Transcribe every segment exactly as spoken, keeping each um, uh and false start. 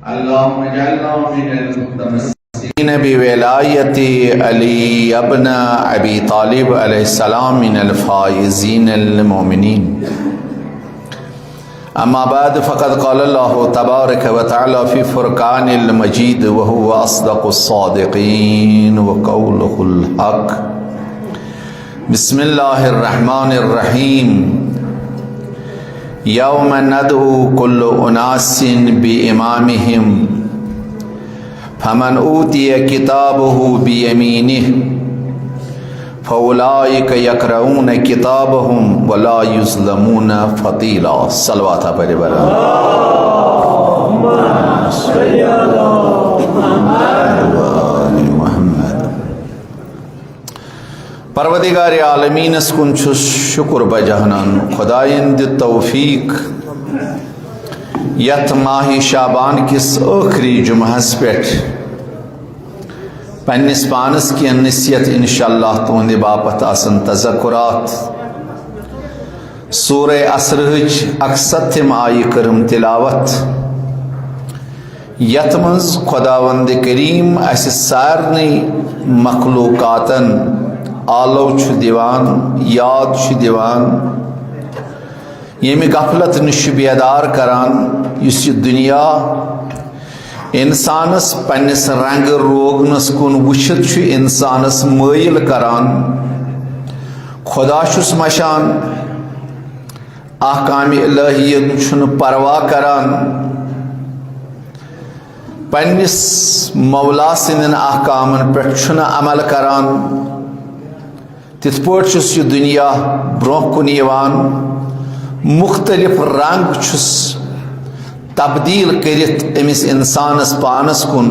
اللهم اجعلنا من المتمسكين بولاية علي ابن أبي طالب عليه السلام من الفائزين المؤمنين. أما بعد، فقد قال الله تبارك وتعالى في فرقان المجيد وهو أصدق الصادقين وقوله الحق. بسم الله الرحمن الرحيم. يوم ندعو كل أناس بإمامهم، فمن أوتي كتابه بيمينه، فأولئك يقرؤون كتابهم ولا يظلمون فتيلا. صلوات پٔرِو برابر. اللهم صل على محمد وآل محمد. پروردگار عالمینس کُن چھُس شُکر بجانان، خداین دیُت توفیق یتھ ماہِ شعبان کِس ٲخری جمعہس پٮ۪ٹھ پننِس پانس کینٛہہ نصیحت انشاءاللہ تُہنٛدِ باپتھ آسن تذکرات۔ سورہ اسرہٕچ اکستتھم آیہِ کٔرٕم تلاوت، یتھ منٛز خداوند کریم اسہِ سارنٕے مخلوقاتن آلو چھُ دِوان، یاد چھُ دِوان، ییٚمہِ غفلت نِش چھُ بیدار کران، یُس یہِ دُنیا انسانس پننِس رنگہٕ روغنس کُن وٕچھِتھ چھُ انسانس مٲیِل کران۔ خدا چھُس مشان، احکام الہیت چھُنہٕ پرواہ کران، پننِس مولا سٕنٛدٮ۪ن احکامن پٮ۪ٹھ چھُنہٕ عمل کران۔ تِتھ پٲٹھۍ چھُس یہِ دُنیا برونٛہہ کُن یِوان، مُختٔلِف رنٛگ چھُس تبدیٖل کٔرِتھ أمِس اِنسانَس پانَس کُن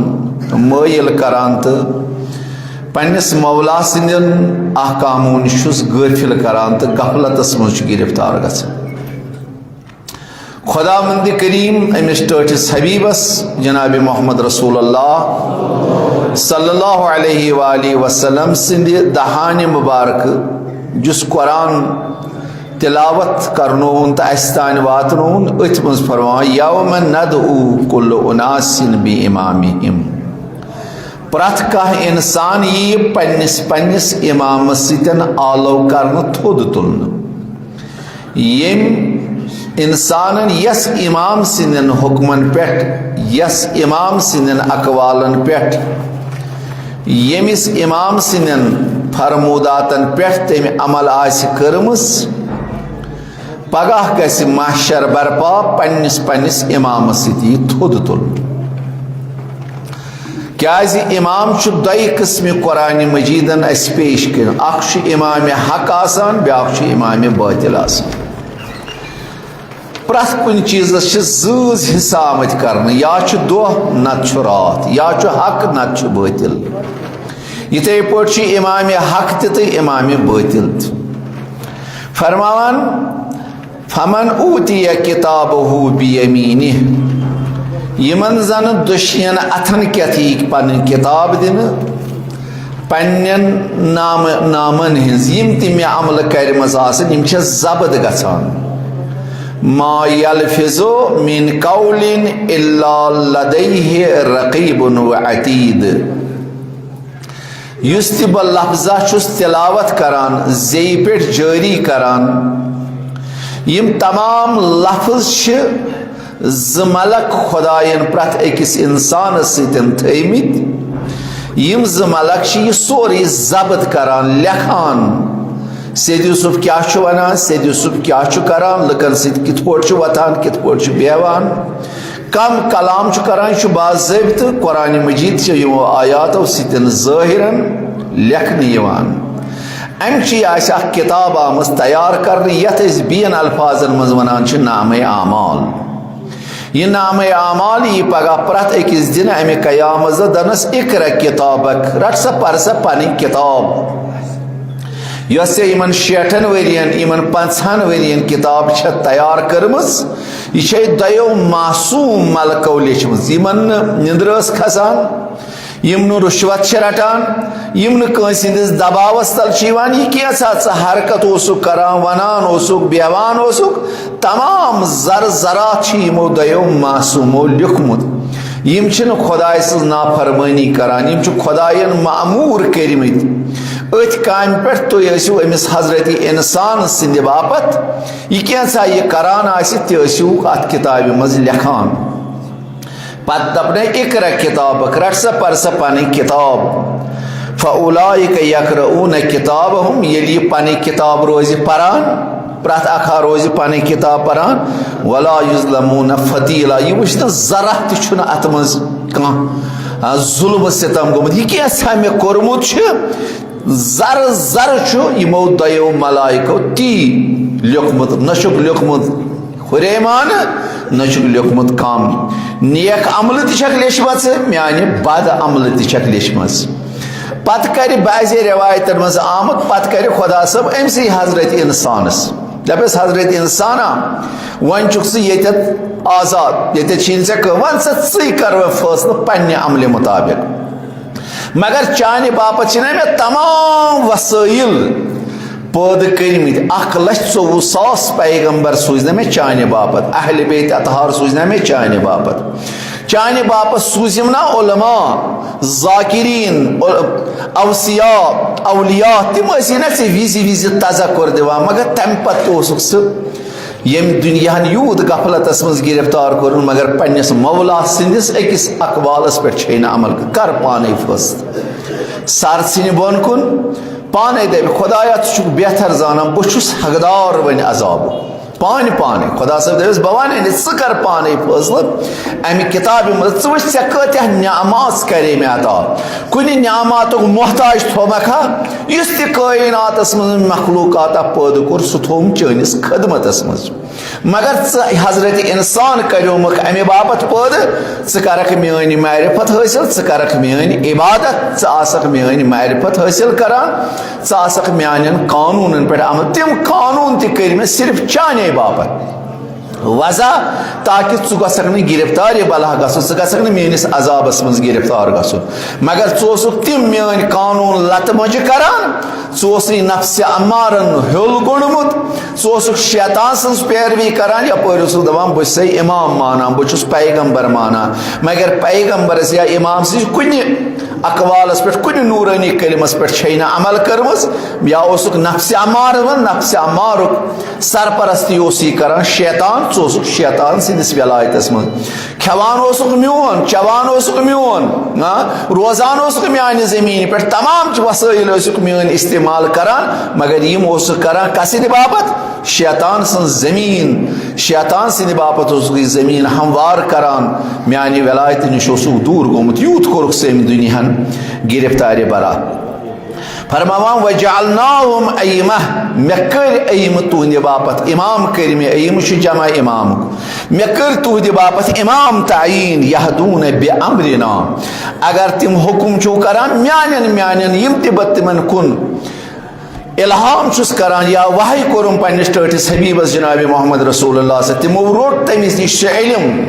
مٲیِل کران تہٕ پننِس مولا سٕنٛدٮ۪ن احکامو نِش چھُس غٲفِل کران تہٕ غفلتس منٛز چھُ گِرفتار گژھان۔ خداوند کریم أمِس ٹٲٹھِس حبیبس جناب محمد رسول اللہ صلی اللہ علیہ وآلہ وسلم سٕنٛدِ دہانِ مبارکہٕ، یُس قرآن تلاوت کرنووُن تہٕ اسہِ تانۍ واتنووُن، أتھۍ منٛز فرمان، "یوم ندعو کل اناس بامامہم۔" پرٛٮ۪تھ کانٛہہ انسان ییہِ پننِس پننِس امامس سۭتۍ آلو کرنہٕ، تھوٚد تُلنہٕ۔ ییٚمۍ انسانن یس امام سٕنٛدٮ۪ن حکمن پٮ۪ٹھ، یس امام سٕنٛدٮ۪ن اقوالن پٮ۪ٹھ، ییٚمِس امام سٕنٛدٮ۪ن فرموداتن پٮ۪ٹھ تٔمۍ عمل آسہِ کٔرمٕژ، پگاہ گژھِ محشر برپا پننِس پننِس امامس سۭتۍ یی تھوٚد تُلنہٕ۔ کیازِ امام چھُ دۄیہِ قٕسمہِ قرآن مجیدن اسہِ پیش کران، اکھ چھُ امام حق آسان، بیاکھ چھُ امام باطل آسان۔ پرٛٮ۪تھ کُنہِ چیٖزس چھِ زۭز حصہٕ آمٕتۍ کرنہٕ، یا چھُ دۄہ نتہٕ چھُ راتھ، یا چھُ حق نتہٕ چھُ باطل۔ یِتھے پٲٹھۍ چھُ امام حق تہِ تہٕ امام باطل تہِ۔ فرماوان، "فمن اوتی کتابہ بیمینہ"، یِمن زن دٔچھنٮ۪ن اتھن کٮ۪تھ یی پنٕنۍ کتاب دِنہٕ، پننٮ۪ن نام نامن ہٕنٛز، یِم تہِ مےٚ عملہٕ کرِمژ آسن، یِم چھِ ضبط گژھان۔ "ما یلفظ من قول الا لدیہ رقیب و عتید"۔ یُس تہِ بہٕ لفظہ چھُس تلاوت کران، زیٚیہِ پٮ۪ٹھ جٲری کران، یِم تمام لفظ چھِ زٕ ملک خداین پرٛٮ۪تھ أکِس انسانس سۭتۍ تھٲومٕتۍ۔ یِم زٕ ملک چھِ یہِ سورُے ضبط کران، لیکھان۔ سید یوسف کیٛاہ چھُ ونان، سید یوسف کیٛاہ چھُ کران، لُکن سۭتۍ کِتھ پٲٹھۍ چھُ وۄتھان، کِتھ پٲٹھۍ چھُ بیہوان، کم کلام چھُ کران، یہِ چھُ باضٲبطہٕ قرآن مجید چیو یِمو آیاتو سۭتۍ ظٲہرن لیکھنہٕ یِوان۔ امہِ چی آسہِ اکھ کتاب آمٕژ تیار کرنہٕ، یتھ أسۍ بیٚین الفاظن منٛز ونان چھِ نامہ اعمال۔ یہِ نامہ اعمال یی پگاہ پرٛٮ۪تھ أکِس دِنہٕ امہِ قیامت دۄہ، دنس، "اقرأ کتابک"، رٹ سا، پر سا پنٕنۍ کتاب۔ یۄس ژےٚ یِمن شیٹھن ؤرین، یِمن پنٛژہن ؤرین کتاب چھےٚ تیار کٔرمٕژ، یہِ چھے دۄیو معصوم ملکو لیچھمٕژ، یِمن نہٕ نِندرٕ ٲس کھسان، یِم نہٕ رُشوت چھِ رٹان، یِم نہٕ کٲنٛسہِ ہٕنٛدِس دباوس تل چھِ یِوان۔ یہِ کینٛژھا ژٕ حرکت اوسُکھ کران، ونان اوسُکھ، بیہوان اوسُکھ، تمام زر زرات چھِ یِمو دۄیو معصومو لیوٗکھمُت۔ یِم چھِنہٕ خۄداے سٕنٛز نافرمٲنی کران، یِم چھِ خۄدایَن مأموٗر کٔرمٕتۍ أتھۍ کامہِ پٮ۪ٹھ۔ تُہۍ ٲسِو أمِس حضرت اِنسان سٕنٛدِ باپتھ یہِ کینٛژھا یہِ کران آسہِ، تہِ ٲسِو اَتھ کِتابہِ منٛز لیکھان۔ پتہٕ دَپنَے، "اقرأ کتابک، رَٹ سا، پَر سا پَنٕنۍ کِتاب۔ فأولئک یقرؤون کتابہم"، ییٚلہِ یہِ پَنٕنۍ کِتاب روزِ پَران، پرٛٮ۪تھ اکھ ہا روزِ پنٕنۍ کِتاب پران، "ولا یظلمون فتیلا"، یہِ وٕچھ نہٕ ذرا تہِ چھُنہٕ اتھ منٛز کانٛہہ، آ، ظلم و ستم گوٚمُت۔ یہِ کینٛژھا مےٚ کوٚرمُت چھُ، ذرٕ ذرٕ چھُ یِمو دۄیو ملائکو تی لیوٚکھمُت، نہ چھُکھ لیوٚکھمُت ہُریمانہٕ، نہ چھُکھ لیوٚکھمُت کم۔ نیک عملہٕ تہِ چھکھ لیچھمژٕ، میانہِ بد عملہٕ تہِ چھکھ لیچھمژٕ۔ پتہٕ کرِ بعضِ رٮ۪وایتن منٛز آمُت، پتہٕ کرِ خۄدا صٲب أمۍ سٕے حضرت انسانس۔ دپٮ۪س، "حضرت انسانا، وۄنۍ چھُکھ ژٕ ییٚتٮ۪تھ آزاد، ییٚتٮ۪تھ چھِی نہٕ ژےٚ کٕہٕنۍ، وۄنۍ ژٕ ژٕے کر وۄنۍ فٲصلہٕ پننہِ عملہِ مُطابق۔ مگر چانہِ باپتھ چھِنہ مےٚ تمام وسٲیِل پٲدٕ کٔرمٕتۍ، اکھ لچھ ژوٚوُہ ساس پیغمبر سوٗزۍ نہ مےٚ چانہِ باپتھ، اہل بیت اطہار سوٗزۍ نہ مےٚ چانہِ باپتھ، چانہِ باپتھ سوٗزِم نہ علماء، ذاکرین، اوصیاء، اولیاء، تِم ٲسی نہ ژےٚ وِزِ وِزِ تذکر دِوان، مگر تمہِ پتہٕ تہِ اوسُکھ ژٕ ییٚمہِ دُنیاہن یوٗت غفلتس منٛز گرفتار کوٚرُن، مگر پننِس مولا سٕنٛدِس أکِس اقوالس پٮ۪ٹھ چھے نہٕ عمل کر پانے فٲصلہٕ۔" سر ژھٕنہِ بۄن کُن، پانے دپہِ، "خۄدایا، ژٕ چھُکھ بہتر زانان، بہٕ چھُس حقدار وۄنۍ عذابُک، پانہِ پانے۔" خۄدا صٲب دپٮ۪س، "بہٕ ونے نہٕ، ژٕ کر پانے فٲصلہٕ امہِ کِتابہِ منٛز، ژٕ وٕچھ ژےٚ کۭتیاہ نعمات کرے مےٚ عطا، کُنہِ نعماتُک محتاج تھومکھا، یُس تہِ کائناتس منٛز مخلوقاتا پٲدٕ کوٚر، سُہ تھووُم چٲنِس خدمتس منٛز۔" مگر ژٕ حضرت انسان کریومکھ امہِ باپتھ پٲدٕ، ژٕ کرکھ میٲنۍ معرفت حٲصِل، ژٕ کرکھ میٲنۍ عبادت، ژٕ آسکھ میٲنۍ معرفت حٲصِل کران، ژٕ آسکھ میانٮ۪ن قانوٗنن پٮ۪ٹھ عمل۔ تِم قانوٗن تہِ کٔرۍ مےٚ صرف چانے باپتھ وضع، تاکہ ژٕ گژھکھ نہٕ گرفتار بلا گژھُن، ژٕ گژھکھ نہٕ میٲنِس عذابس منٛز گرفتار گژھُن۔ مگر ژٕ اوسُکھ تِم میٲنۍ قانوٗن لتہٕ مۄنجہِ کران، ژٕ اوسُے نفسِ امارن ہیوٚل گوٚنڈمُت، ژٕ اوسُکھ شیطان سٕنٛز پیروی کران، یپٲرۍ اوسُکھ دپان، "بہٕ چھُسے امام مانان، بہٕ چھُس پیغمبر مانان۔" مگر پیغمبرس یا امام سٕنٛزِ کُنہِ اقوالس پٮ۪ٹھ، کُنہِ نورانی کلمس پٮ۪ٹھ چھے نہٕ عمل کٔرمٕژ، یا اوسُکھ نفسِ امارس منٛز، نفسِ امارُک سرپرستی اوسُے کران شیطان، ژٕ اوسُکھ شیطان سٕنٛدِس ولایتس منٛز۔ کھٮ۪وان اوسُکھ میون، چٮ۪وان اوسُکھ میون، ہاں، روزان اوسُکھ میانہِ زمینہِ پٮ۪ٹھ، تمام چہِ وسٲیِل ٲسِکھ میٲنۍ استعمال کران، مگر یِم اوسُکھ کران کسٕنٛدِ باپتھ؟ شیطان سٕنٛز زمین، شیطان سٕنٛدِ باپتھ اوسُکھ یہِ زمین ہموار کران، میانہِ ولایتہِ نِش اوسُکھ دوٗر گوٚمُت، یوٗت کوٚرُکھ ژےٚ أمۍ دُنیاہن گرفتارِ برابر۔ فرماوان، "وجعلناہم ائمہ"، مےٚ کٔرۍ ائمہ تُہنٛدِ باپتھ، امام کٔرۍ مےٚ، ائمہ چھُ جمع امامُک، مےٚ کٔرۍ تُہنٛدِ باپتھ امام تعیین، یہدون بامرنا، اگر تِم حکم چھِو کران میانٮ۪ن، میانٮ۪ن، یِم تہِ بہٕ تِمن کُن الہام چھُس کران یا وحی کوٚرُم پننِس ٹٲٹھِس حبیبس جناب محمد رسول اللہ صلی اللہ علیہ وسلم، تِمو روٚٹ تٔمِس نِش سُہ علم،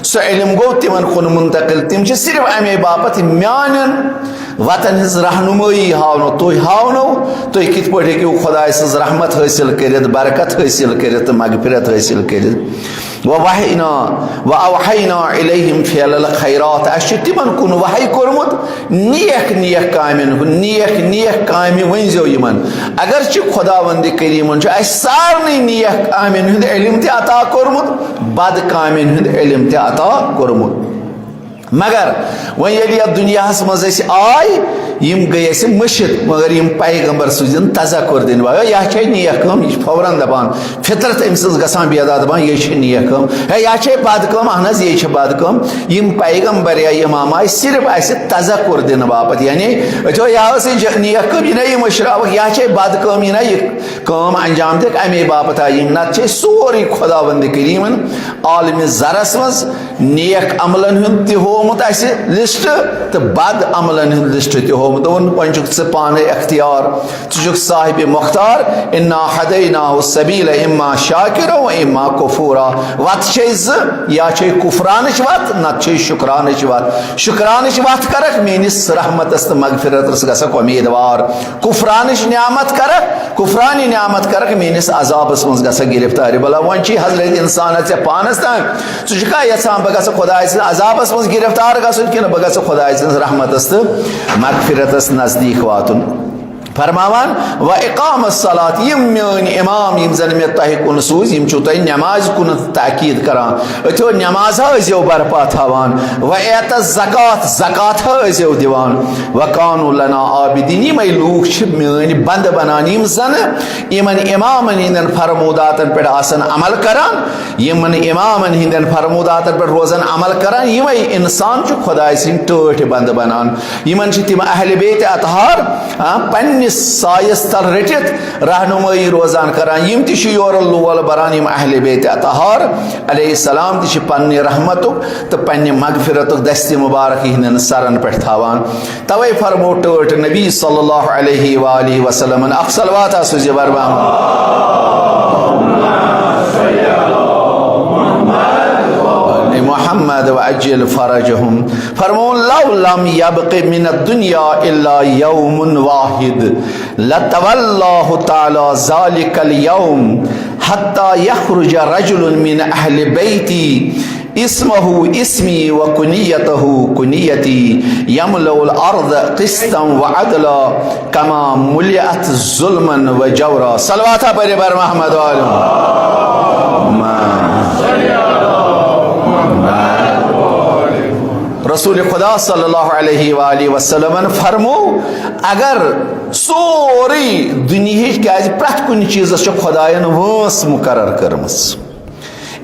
سُہ علم گوٚو تِمن کُن منتقل۔ تِم چھِ صرف امے باپتھ میانٮ۪ن وتن ہٕنٛز رہنمٲیی ہاونو، تُہۍ ہاونو، تُہۍ کِتھ پٲٹھۍ ہیٚکِو خۄداے سٕنٛز رحمت حٲصِل کٔرِتھ، برکت حٲصِل کٔرِتھ تہٕ مغفرت حٲصِل کٔرِتھ۔ ووحینا، واوحینا الیہم فعل الخیرات، اسہِ چھُ تِمن کُن وحی کوٚرمُت نیک نیک کامٮ۪ن ہُنٛد، نیک نیک کامہِ ؤنۍزیو یِمن۔ اگرچہِ خۄداوندِ کریٖمن چھُ اسہِ سارنٕے نیک کامٮ۪ن ہُنٛد علم تہِ عطا کوٚرمُت، بد کامٮ۪ن ہُنٛد علم تہِ عطا کوٚرمُت۔ مگر وۄنۍ ییٚلہِ یتھ دُنیاہس منٛز أسۍ آے، یِم گٔے اَسہِ مٔشِتھ، مگر یِم پیغمبر سوٗزِن تذکر دِنہٕ باپتھ۔ یا چھے نیک کٲم، یہِ چھِ فوراً دپان، فطرت أمۍ سٕنٛز گژھان بیدار، دپان، یہِ چھِ نیک کٲم۔ ہے، یا چھے بد کٲم، اہن حظ، یہِ چھِ بد کٲم۔ یِم پیغمبر یا امام آے صرف اَسہِ تذکر دِنہٕ باپتھ، یعنی أتھیو یا ٲس یہِ ج-، نیک کٲم، یہِ نہ یہِ مٔشراوکھ، یا چھے بد کٲم، یہِ نہ یہِ کٲم انجام دِکھ، امے باپتھ آے یِم۔ نتہٕ چھے سورُے خۄداوندِ کریٖمن عالمِ ذرس منٛز نیک عملن ہُنٛد تہِ ہوومُت اَسہِ لسٹ تہٕ بد عملن ہُنٛد لسٹ تہِ ہوومُت۔ دوٚپُن، وۄنۍ چھُکھ ژٕ پانے اختیار، ژٕ چھُکھ صاحبِ مختار۔ انا ہدیناہ السبیل اما شاکرا و اما کفورا۔ وتھ چھے زٕ، یا چھے کفرانٕچ وتھ، نتہٕ چھے شکرانٕچ وتھ۔ شکرانٕچ وتھ کرکھ، میٲنِس رحمتس تہٕ مغفرتس گژھکھ امیدوار۔ کفرانٕچ نعمت کرکھ، کفرانِ نعمت کرکھ، میٲنِس عذابس منٛز گژھکھ گرفتار۔ بلا وۄنۍ چھُے حضرت انسان ژےٚ پانس تام، ژٕ چھُکھا یژھان بہٕ گژھٕ خۄداے سٕنٛدِس عذابس منٛز گرفتار؟ گرفتار گژھُن کِنہٕ بہٕ گژھٕ خۄداے سٕنٛز رحمتس تہٕ مغفرتس نزدیٖک واتُن؟ فرماوان، "و اقام الصلاۃ"، یِم میٲنۍ امام، یِم زن مےٚ تۄہہِ کُن سوٗزۍ، یِم چھِو تۄہہِ نٮ۪مازِ کُن تاکید کران، أتھیو نٮ۪ماز ہا ٲسۍزیو برپا تھاوان، "و اعطى الزکات"، زکات ہا ٲسۍزیو دِوان، "و کانوا لنا عابدین"، یِمے لوٗکھ چھِ میٲنۍ بندٕ بنان، یِم زن یِمن امامن ہٕنٛدٮ۪ن فرموداتن پٮ۪ٹھ آسن عمل کران، یِمن امامن ہٕنٛدٮ۪ن فرموداتن پٮ۪ٹھ روزن عمل کران، یِمے انسان چھُ خۄداے سٕنٛدۍ ٹٲٹھۍ بندٕ بنان۔ یِمن چھِ تِم اہل بیت اطہار، آ، پننِس سایس تل رٔٹِتھ رہنمٲیی روزان کران۔ یِم تہِ چھِ یورٕ لول بران، یِم اہل بیت اطہار علیہ السلام تہِ چھِ پننہِ رحمتُک تہٕ پننہِ مغفرتُک دستِ مبارک یِہنٛدٮ۪ن سرن پٮ۪ٹھ تھاوان۔ توے فرمو ٹٲٹھۍ نبی صلی اللہ علیہ وآلہ وسلمن اکھ صلوات آسو زبر بام محمد وعجل فرجهم۔ فرمون، "لو لم يبق من الدنيا إلا يوم واحد لتولاه تعالى ذلك اليوم حتى يخرج رجل من أهل بيتي اسمه اسمي وكنيته كنيتي يملأ الأرض قسطا وعدلا كما ملئت ظلما وجورا"۔ صلوات پٔرِو بر محمد عالم۔ رسول خدا صلی اللہ علیہ وآلہ وسلمن فرمو، اگر سورُے دُنیہٕچ، کیازِ پرٛٮ۪تھ کُنہِ چیٖزس چھِ خۄدایَن وٲنٛس مُقرر کٔرمٕژ۔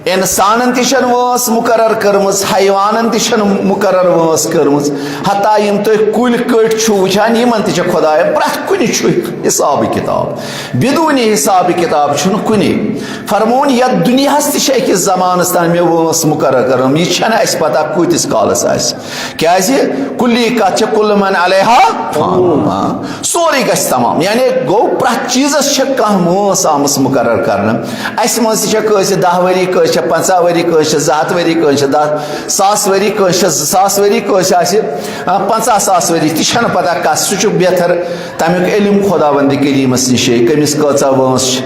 انسانن تہِ چھن وٲنٛس مُقرر کٔرمٕژ، حیوانن تہِ چھن مُقرر وٲنٛس کٔرمٕژ۔ حتیٰ یِم تُہۍ کُلۍ کٔٹۍ چھِو وٕچھان، یِمن تہِ چھےٚ خۄدایَن پرٛٮ۪تھ کُنہِ چھُ حسابہٕ کِتاب۔ بدون حسابہٕ کِتاب چھُنہٕ کُنے۔ فرمووُن، یتھ دُنیاہس تہِ چھِ أکِس زمانس تام مےٚ وٲنٛس مُقرر کٔرمٕژ۔ یہِ چھنہٕ اَسہِ پتہ کۭتِس کالس آسہِ۔ کیازِ کُلی کتھ چھےٚ کُلُ من علیہا فان۔ ہاں۔ سورُے گژھِ تمام، یعنی گوٚو پرٛٮ۪تھ چیٖزس چھےٚ کانٛہہ وٲنٛس آمٕژ مُقرر کرنہٕ۔ اسہِ منٛز تہِ چھےٚ کٲنٛسہِ دَہ ؤری، کٲنٛسہِ چھےٚ پنٛژاہ ؤری، کٲنٛسہِ چھےٚ زٕ ہتھ ؤری، کٲنٛسہِ چھےٚ دَہ ساس ؤری، کٲنٛسہِ چھےٚ زٕ ساس ؤری، کٲنٛسہِ آسہِ، آ، پنٛژاہ ساس ؤری، تہِ چھنہٕ پتہ کس، سُہ چھُ بہتر تمیُک علم خۄداوندِ کریٖمس نِشے، کٔمِس کۭژاہ وٲنٛس چھِ۔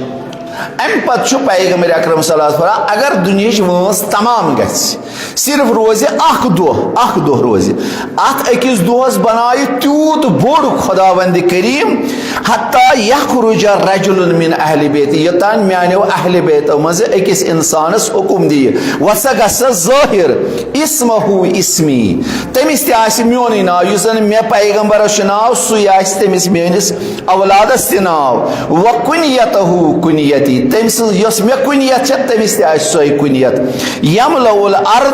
امہِ پتہٕ چھُ پیغمبر اکرم صلی اللہ علیہ وسلم فرماوان، اگر دُنیہٕچ وٲنٛس تمام گژھِ، صرف روزِ اکھ دۄہ، اکھ دۄہ روزِ۔ اتھ أکِس دۄہس بنایہِ تیوٗت بوٚڑ خۄداوند کریم، حتیٰ یخرج رجل من اہل بیت، یوٚتام میانیو اہل بیتو منٛز أکِس انسانس حکم دِیہِ، وۄنۍ سا گژھ سا ظٲہر، اسمہ اسمی، تٔمِس تہِ آسہِ میونُے ناو، یُس زن مےٚ پیغمبرس چھُ ناو، سُے آسہِ تٔمِس میٲنِس اولادس تہِ ناو، و کنیتہ کنیتی، تٔمۍ سٕنٛز یۄس مےٚ کنیت چھےٚ، تٔمِس تہِ آسہِ سۄے کنیت۔ یملأ الارض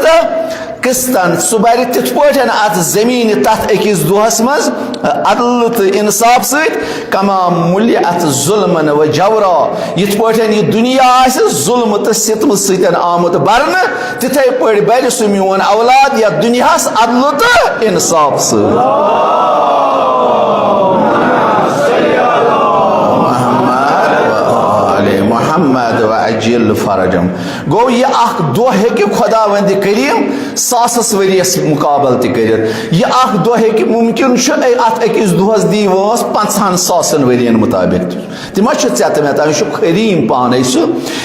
قسطا، سُہ بَرِ تِتھ پٲٹھۍ اَتھ زٔمیٖنہِ تَتھ أکِس دۄہَس منٛز عدل تہٕ اِنصاف سۭتۍ، کما مُلِئت ظلما و جورا، یِتھ پٲٹھۍ یہِ دُنیا آسہِ ظُلمہٕ تہٕ سِتمہٕ سۭتۍ آمُت بَرنہٕ، تِتھَے پٲٹھۍ بَرِ سُہ میون اولاد یَتھ دُنیاہَس عدل تہٕ اِنصاف سۭتۍ۔ محمد و آل محمد و عجل فرجم۔ گوٚو، یہِ اکھ دۄہ ہیٚکہِ خۄداوندِ کریم ساسس ؤریس مُقابل تہِ کٔرِتھ۔ یہِ اکھ دۄہ ہیٚکہِ، مُمکِن چھُ، اے، اتھ أکِس دۄہس دی وٲنٛس پنٛژاہن ساسن ؤرین مُطابق۔ تہِ ما چھُ ژےٚ تہٕ مےٚ تام؟ یہِ چھُ کریم پانے سُہ،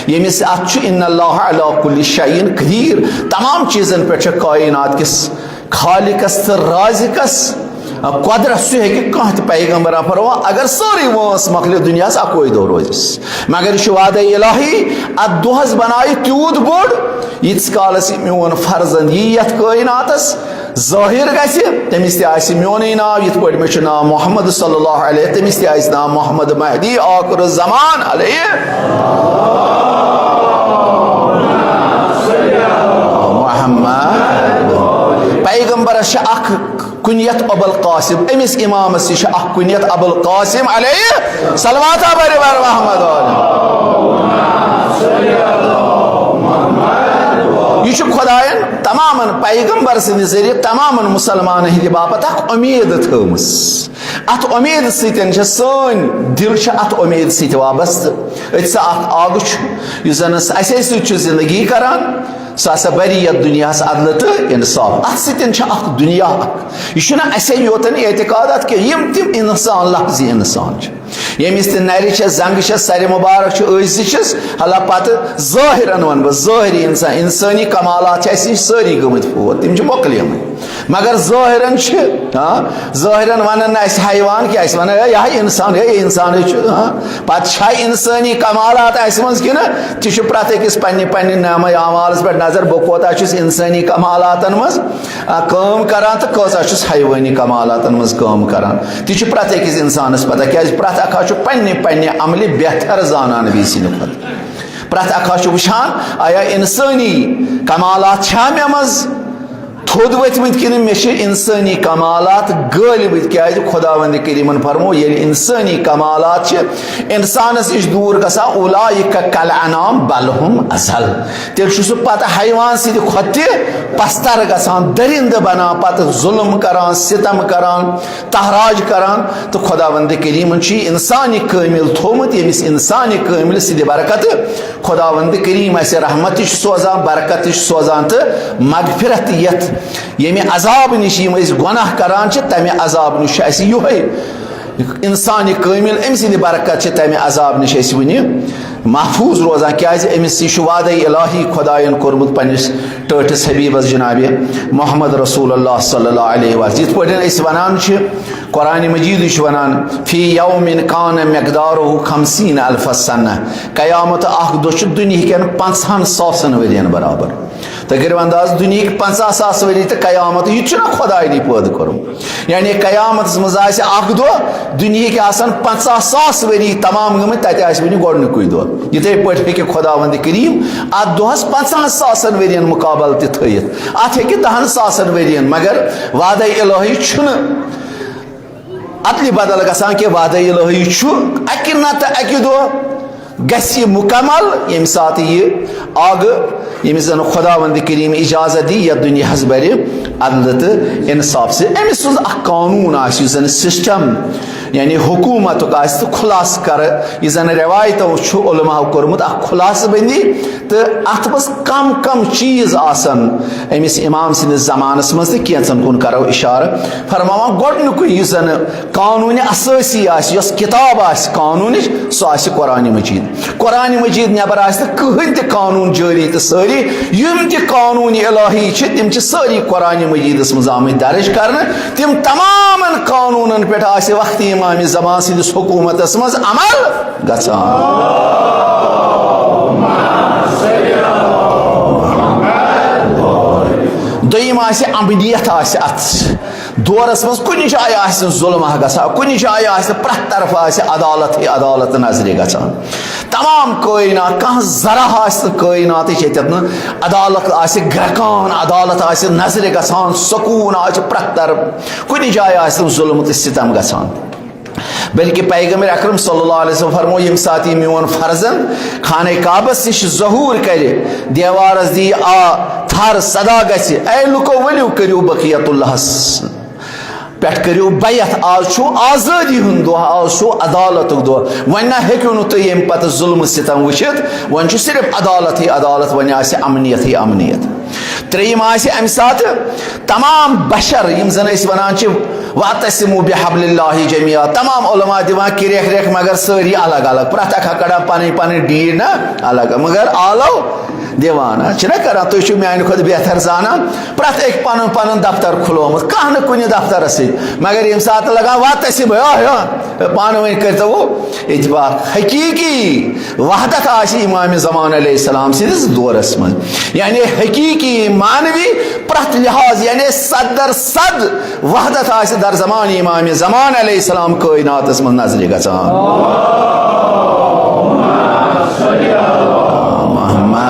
ییٚمِس اتھ چھُ ان اللہ علی کل شیء قدیر، تمام چیٖزن پٮ۪ٹھ چھےٚ کائنات کِس خالقس تہٕ رازقس قۄدرت، سُہ ہیٚکہِ کانٛہہ تہِ پیغمبر فرماوان، اگر سٲرٕے وٲنٛس مۄکلہِ دُنیاہس، اکوے دۄہ روزٮ۪س۔ مگر یہِ چھُ وعدے الہی، اتھ دۄہس بنایہِ تیوٗت بوٚڑ، ییٖتِس کالس یہِ میون فرزند یی یتھ کائناتس، ظٲہر گژھِ، تٔمِس تہِ آسہِ میونُے ناو، یِتھ پٲٹھۍ مےٚ چھُ ناو محمد صلی اللہ علیہ، تٔمِس تہِ آسہِ ناو محمد مہدی آخر الزمان علیہ۔ محمد۔ پیغمبرس چھِ اکھ کنیت ابوالقاسم، أمِس امامس تہِ چھِ اکھ کنیت ابوالقاسم علیہ صلوات بر بر محمد علیہ۔ یہِ چھُ خۄدایَن تمامن پیغمبر سٕنٛدِ ذٔریعہٕ تمامن مُسلمانن ہٕنٛدِ باپتھ اکھ اُمید تھٲومٕژ۔ اتھ اُمید سۭتۍ چھِ سٲنۍ دِل چھِ اتھ اُمید سۭتۍ وابستہٕ۔ أتۍ سا اکھ آگہٕ چھُ، یُس زن اسہِ سۭتۍ چھُ زندگی کران، سُہ ہسا بری یتھ دُنیاہس عدلہٕ تہٕ انصاف۔ اتھ سۭتۍ چھُ اکھ دُنیا اکھ۔ یہِ چھُنہٕ اسے یوتن اعتقاد اتھ کینٛہہ، یِم تِم انسان، لفظی انسان چھِ۔ ییٚمِس تہِ نرِ چھےٚ، زنٛگہٕ چھےٚ، سرِ مُبارک چھُ، أزۍ تہِ چھِس، حالانکہ پتہٕ ظٲہِرن وَنہٕ بہٕ، ظٲہری اِنسان، اِنسٲنی کمالات چھِ اَسہِ نِش سٲری گٔمٕتۍ فوت، تِم چھِ مۄکلیمٕتۍ۔ مگر ظٲہِرن چھِ، ہاں، ظٲہِرن وَنن نہٕ اَسہِ حیوان کینٛہہ، اَسہِ وَنن، "ہے، یہِ ہا اِنسان، ہے، یہِ اِنسانٕے چھُ"، ہاں۔ پتہٕ چھا اِنسٲنی کمالات اَسہِ منٛز کِنہٕ تہِ چھُ پرٛٮ۪تھ أکِس پننہِ پننہِ نامہ اعمالس پٮ۪ٹھ نظر، بہٕ کوتاہ چھُس اِنسٲنی کمالاتن منٛز، آ، کٲم کران تہٕ کۭژاہ چھُس حیوٲنی کمالاتن منٛز کٲم کران۔ تہِ چھُ پرٛٮ۪تھ أکِس اِنسانَس پَتہ، کیٛازِ پرٛٮ۪تھ اَکھ ہا چھُ پنٛنہِ پنٛنہِ عملہِ بہتر زانان بیٚیہِ سٕنٛدِ کھۄتہٕ۔ پرٛٮ۪تھ اَکھ ہا چھُ وٕچھان، آیا اِنسٲنی کمالات چھا مےٚ منٛز تھوٚد ؤتھمٕتۍ کِنہٕ مےٚ چھِ اِنسٲنی کمالات غٲلبٕتۍ، کیٛازِ خۄداوندِ کریٖمَن فرموو، ییٚلہِ اِنسٲنی کمالات چھِ اِنسانَس نِش دوٗر گژھان، اولئک کالانعام بل هم اضل، تیٚلہِ چھُ سُہ پتہٕ حیوان سٕنٛدِ کھۄتہٕ تہِ پستر گژھان، دٔرِنٛدٕ بنان، پتہٕ ظُلم کران، ستم کران، تحراج کران۔ تہٕ خۄداوندِ کریٖمن چھُ یہِ انسانِ کٲمِل تھوٚومُت، ییٚمِس انسانِ کٲمِل سٕنٛدِ برکتہٕ خۄداوندِ کریٖم اَسہِ رحمت تہِ چھُ سوزان، برکت تہِ چھُ سوزان تہٕ مغفرت یتھ، ییٚمہِ عذاب نِش یِم أسۍ گۄناہ کران چھِ، تمہِ عذاب نِش چھُ اَسہِ یِہوٚے انسانِ کٲمِل، أمۍ سٕنٛدِ برکت چھِ تمہِ عذاب نِش أسۍ وُنہِ محفوظ روزان، کیٛازِ أمِس یہِ چھُ وعدَے الٰہی خۄدایَن کوٚرمُت پنٛنِس ٹٲٹھِس حبیٖبَس جنابِ محمد رسول اللہ صلی اللہ علیہ وسلم۔ یِتھ پٲٹھۍ أسۍ وَنان چھِ، قرآنِ مجیٖدٕے چھُ وَنان، فی یوم کان مقدارہ خمسین الف سنہ، قیامت اکھ دۄہ چھُ دُنیہکٮ۪ن پنٛژاہَن ساسَن ؤرِین برابر۔ تُہۍ کٔرِو انداز، دُنیہٕکۍ پنٛژاہ ساس ؤری تہٕ قیامت، یہِ تہِ چھُنہ خۄداینٕے پٲدٕ کوٚرمُت۔ یعنی قیامتس منٛز آسہِ اکھ دۄہ، دُنیہٕکۍ آسن پنٛژاہ ساس ؤری تمام گٔمٕتۍ، تتہِ آسہِ وُنہِ گۄڈنیُکُے دۄہ۔ یِتھے پٲٹھۍ ہیٚکہِ خۄداوند کریم اتھ دۄہس پنٛژاہن ساسن ؤرین مقابل تہِ تھٲیِتھ، اتھ ہیٚکہِ دہن ساسن ؤرین، مگر وعدے الہی چھُنہٕ ادلہِ بدل گژھان کینٛہہ۔ وعدے الہی چھُ اکہِ نتہٕ اکہِ دۄہ گژھِ یہِ مکمل، ییٚمہِ ساتہٕ یہِ آگہٕ، ییٚمِس زن خۄداوند کریم اجازت دی، یتھ دُنیاہس برِ عدل تہٕ انصاف سۭتۍ۔ أمۍ سُنٛد اکھ قانون آسہِ، یُس زن سسٹم، یعنی حکومتُک آسہِ، تہٕ خلاصہٕ کرٕ، یُس زن رٮ۪وایتو چھُ علماہو کوٚرمُت، اکھ خلاصہٕ بندی۔ تہٕ اتھ منٛز کم کم چیٖز آسن أمِس امام سٕنٛدِس زمانس منٛز، تہٕ کینٛژن کُن کرو اشارٕ۔ فرماوان گۄڈنیُکُے یُس زن قانون اسٲسی آسہِ، یۄس کتاب آسہِ قانونٕچ، سۄ آسہِ قرآن مجید۔ قرآن مجید نٮ۪بر آسہِ نہٕ کٕہٕنۍ تہِ قانون جٲری، تہٕ سٲری یِم تہِ قانون الہی چھِ، تِم چھِ سٲری قرآن مجیدس منٛز آمٕتۍ درج کرنہٕ۔ تِم تمامن قانونن پٮ۪ٹھ آسہِ وقتِ امام زمان سٕنٛدِس حکومتس منٛز عمل گژھان۔ دوٚیِم آسہِ، امنیت آسہِ اتھ دورس منٛز، کُنہِ جایہِ آسہِ نہٕ ظُلمہ گژھان، کُنہِ جایہِ آسہِ نہٕ، پرٛٮ۪تھ طرفہٕ آسہِ عدالتٕے عدالت نظرِ گژھان۔ تمام کٲینات، کانٛہہ ذرہ آسہِ نہٕ کٲیناتٕچ ییٚتٮ۪تھ نہٕ عدالت آسہِ گرٛٮ۪کان، عدالت آسہِ نظرِ گژھان، سکوٗن آسہِ پرٛٮ۪تھ طرفہٕ، کُنہِ جایہِ آسہِ نہٕ ظُلم تہٕ ستم گژھان۔ بلکہ پیغمبر اکرم صلی اللہ علیہ وسلم فرمو، ییٚمہِ ساتہٕ یہِ میون فرزند خانہ کعبس نِش ظہور کرِ، دیوارس دِیہِ آ تھر، صدا گژھِ، اے لُکو، ؤلِو کٔرِو بقیت اللہس پٮ۪ٹھ کٔرِو بیعت، آز چھُ آزٲدی ہُنٛد دۄہ، آز چھُ عدالتُک دۄہ۔ وۄنۍ نہ ہیٚکِو نہٕ تُہۍ ییٚمہِ پتہٕ ظُلمہٕ ستم وٕچھِتھ، وۄنۍ چھُ صرف عدالتھٕے عدالت، وۄنۍ آسہِ امنیتھٕے امنیت۔ ترٛیٚیِم آسہِ امہِ ساتہٕ تمام بشر، یِم زن أسۍ ونان چھِ، "واعتصموا بحبل اللہ جمیعا"، تمام علماء دِوان کرٛٮ۪کھ رٮ۪کھ، مگر سٲری الگ الگ، پرٛٮ۪تھ اکھ کڑان پنٕنۍ پنٕنۍ ڈیٖڈ نہ الگ، مگر آلو دِوان، ہا، چھِنہ کران، تُہۍ چھِو میانہِ کھۄتہٕ بہتر زانان، پرٛٮ۪تھ أکۍ پنُن پنُن دفتر کھُلومُت، کانٛہہ نہٕ کُنہِ دفترس سۭتۍ، مگر ییٚمہِ ساتہٕ لگان واتس یہِ بہٕ، آہ، آہ، پانہٕ ؤنۍ کٔرۍتو اتفاق۔ حقیقی وحدت آسہِ امام زمان علیہ السلام سٕنٛدِس دورس منٛز، یعنی حقیقی معنوی پرٛٮ۪تھ لحاظ، یعنی صد در صد وحدت آسہِ در زمان امام زمان علیہ السلام کائناتس منٛز نظرِ گژھان۔ محمد۔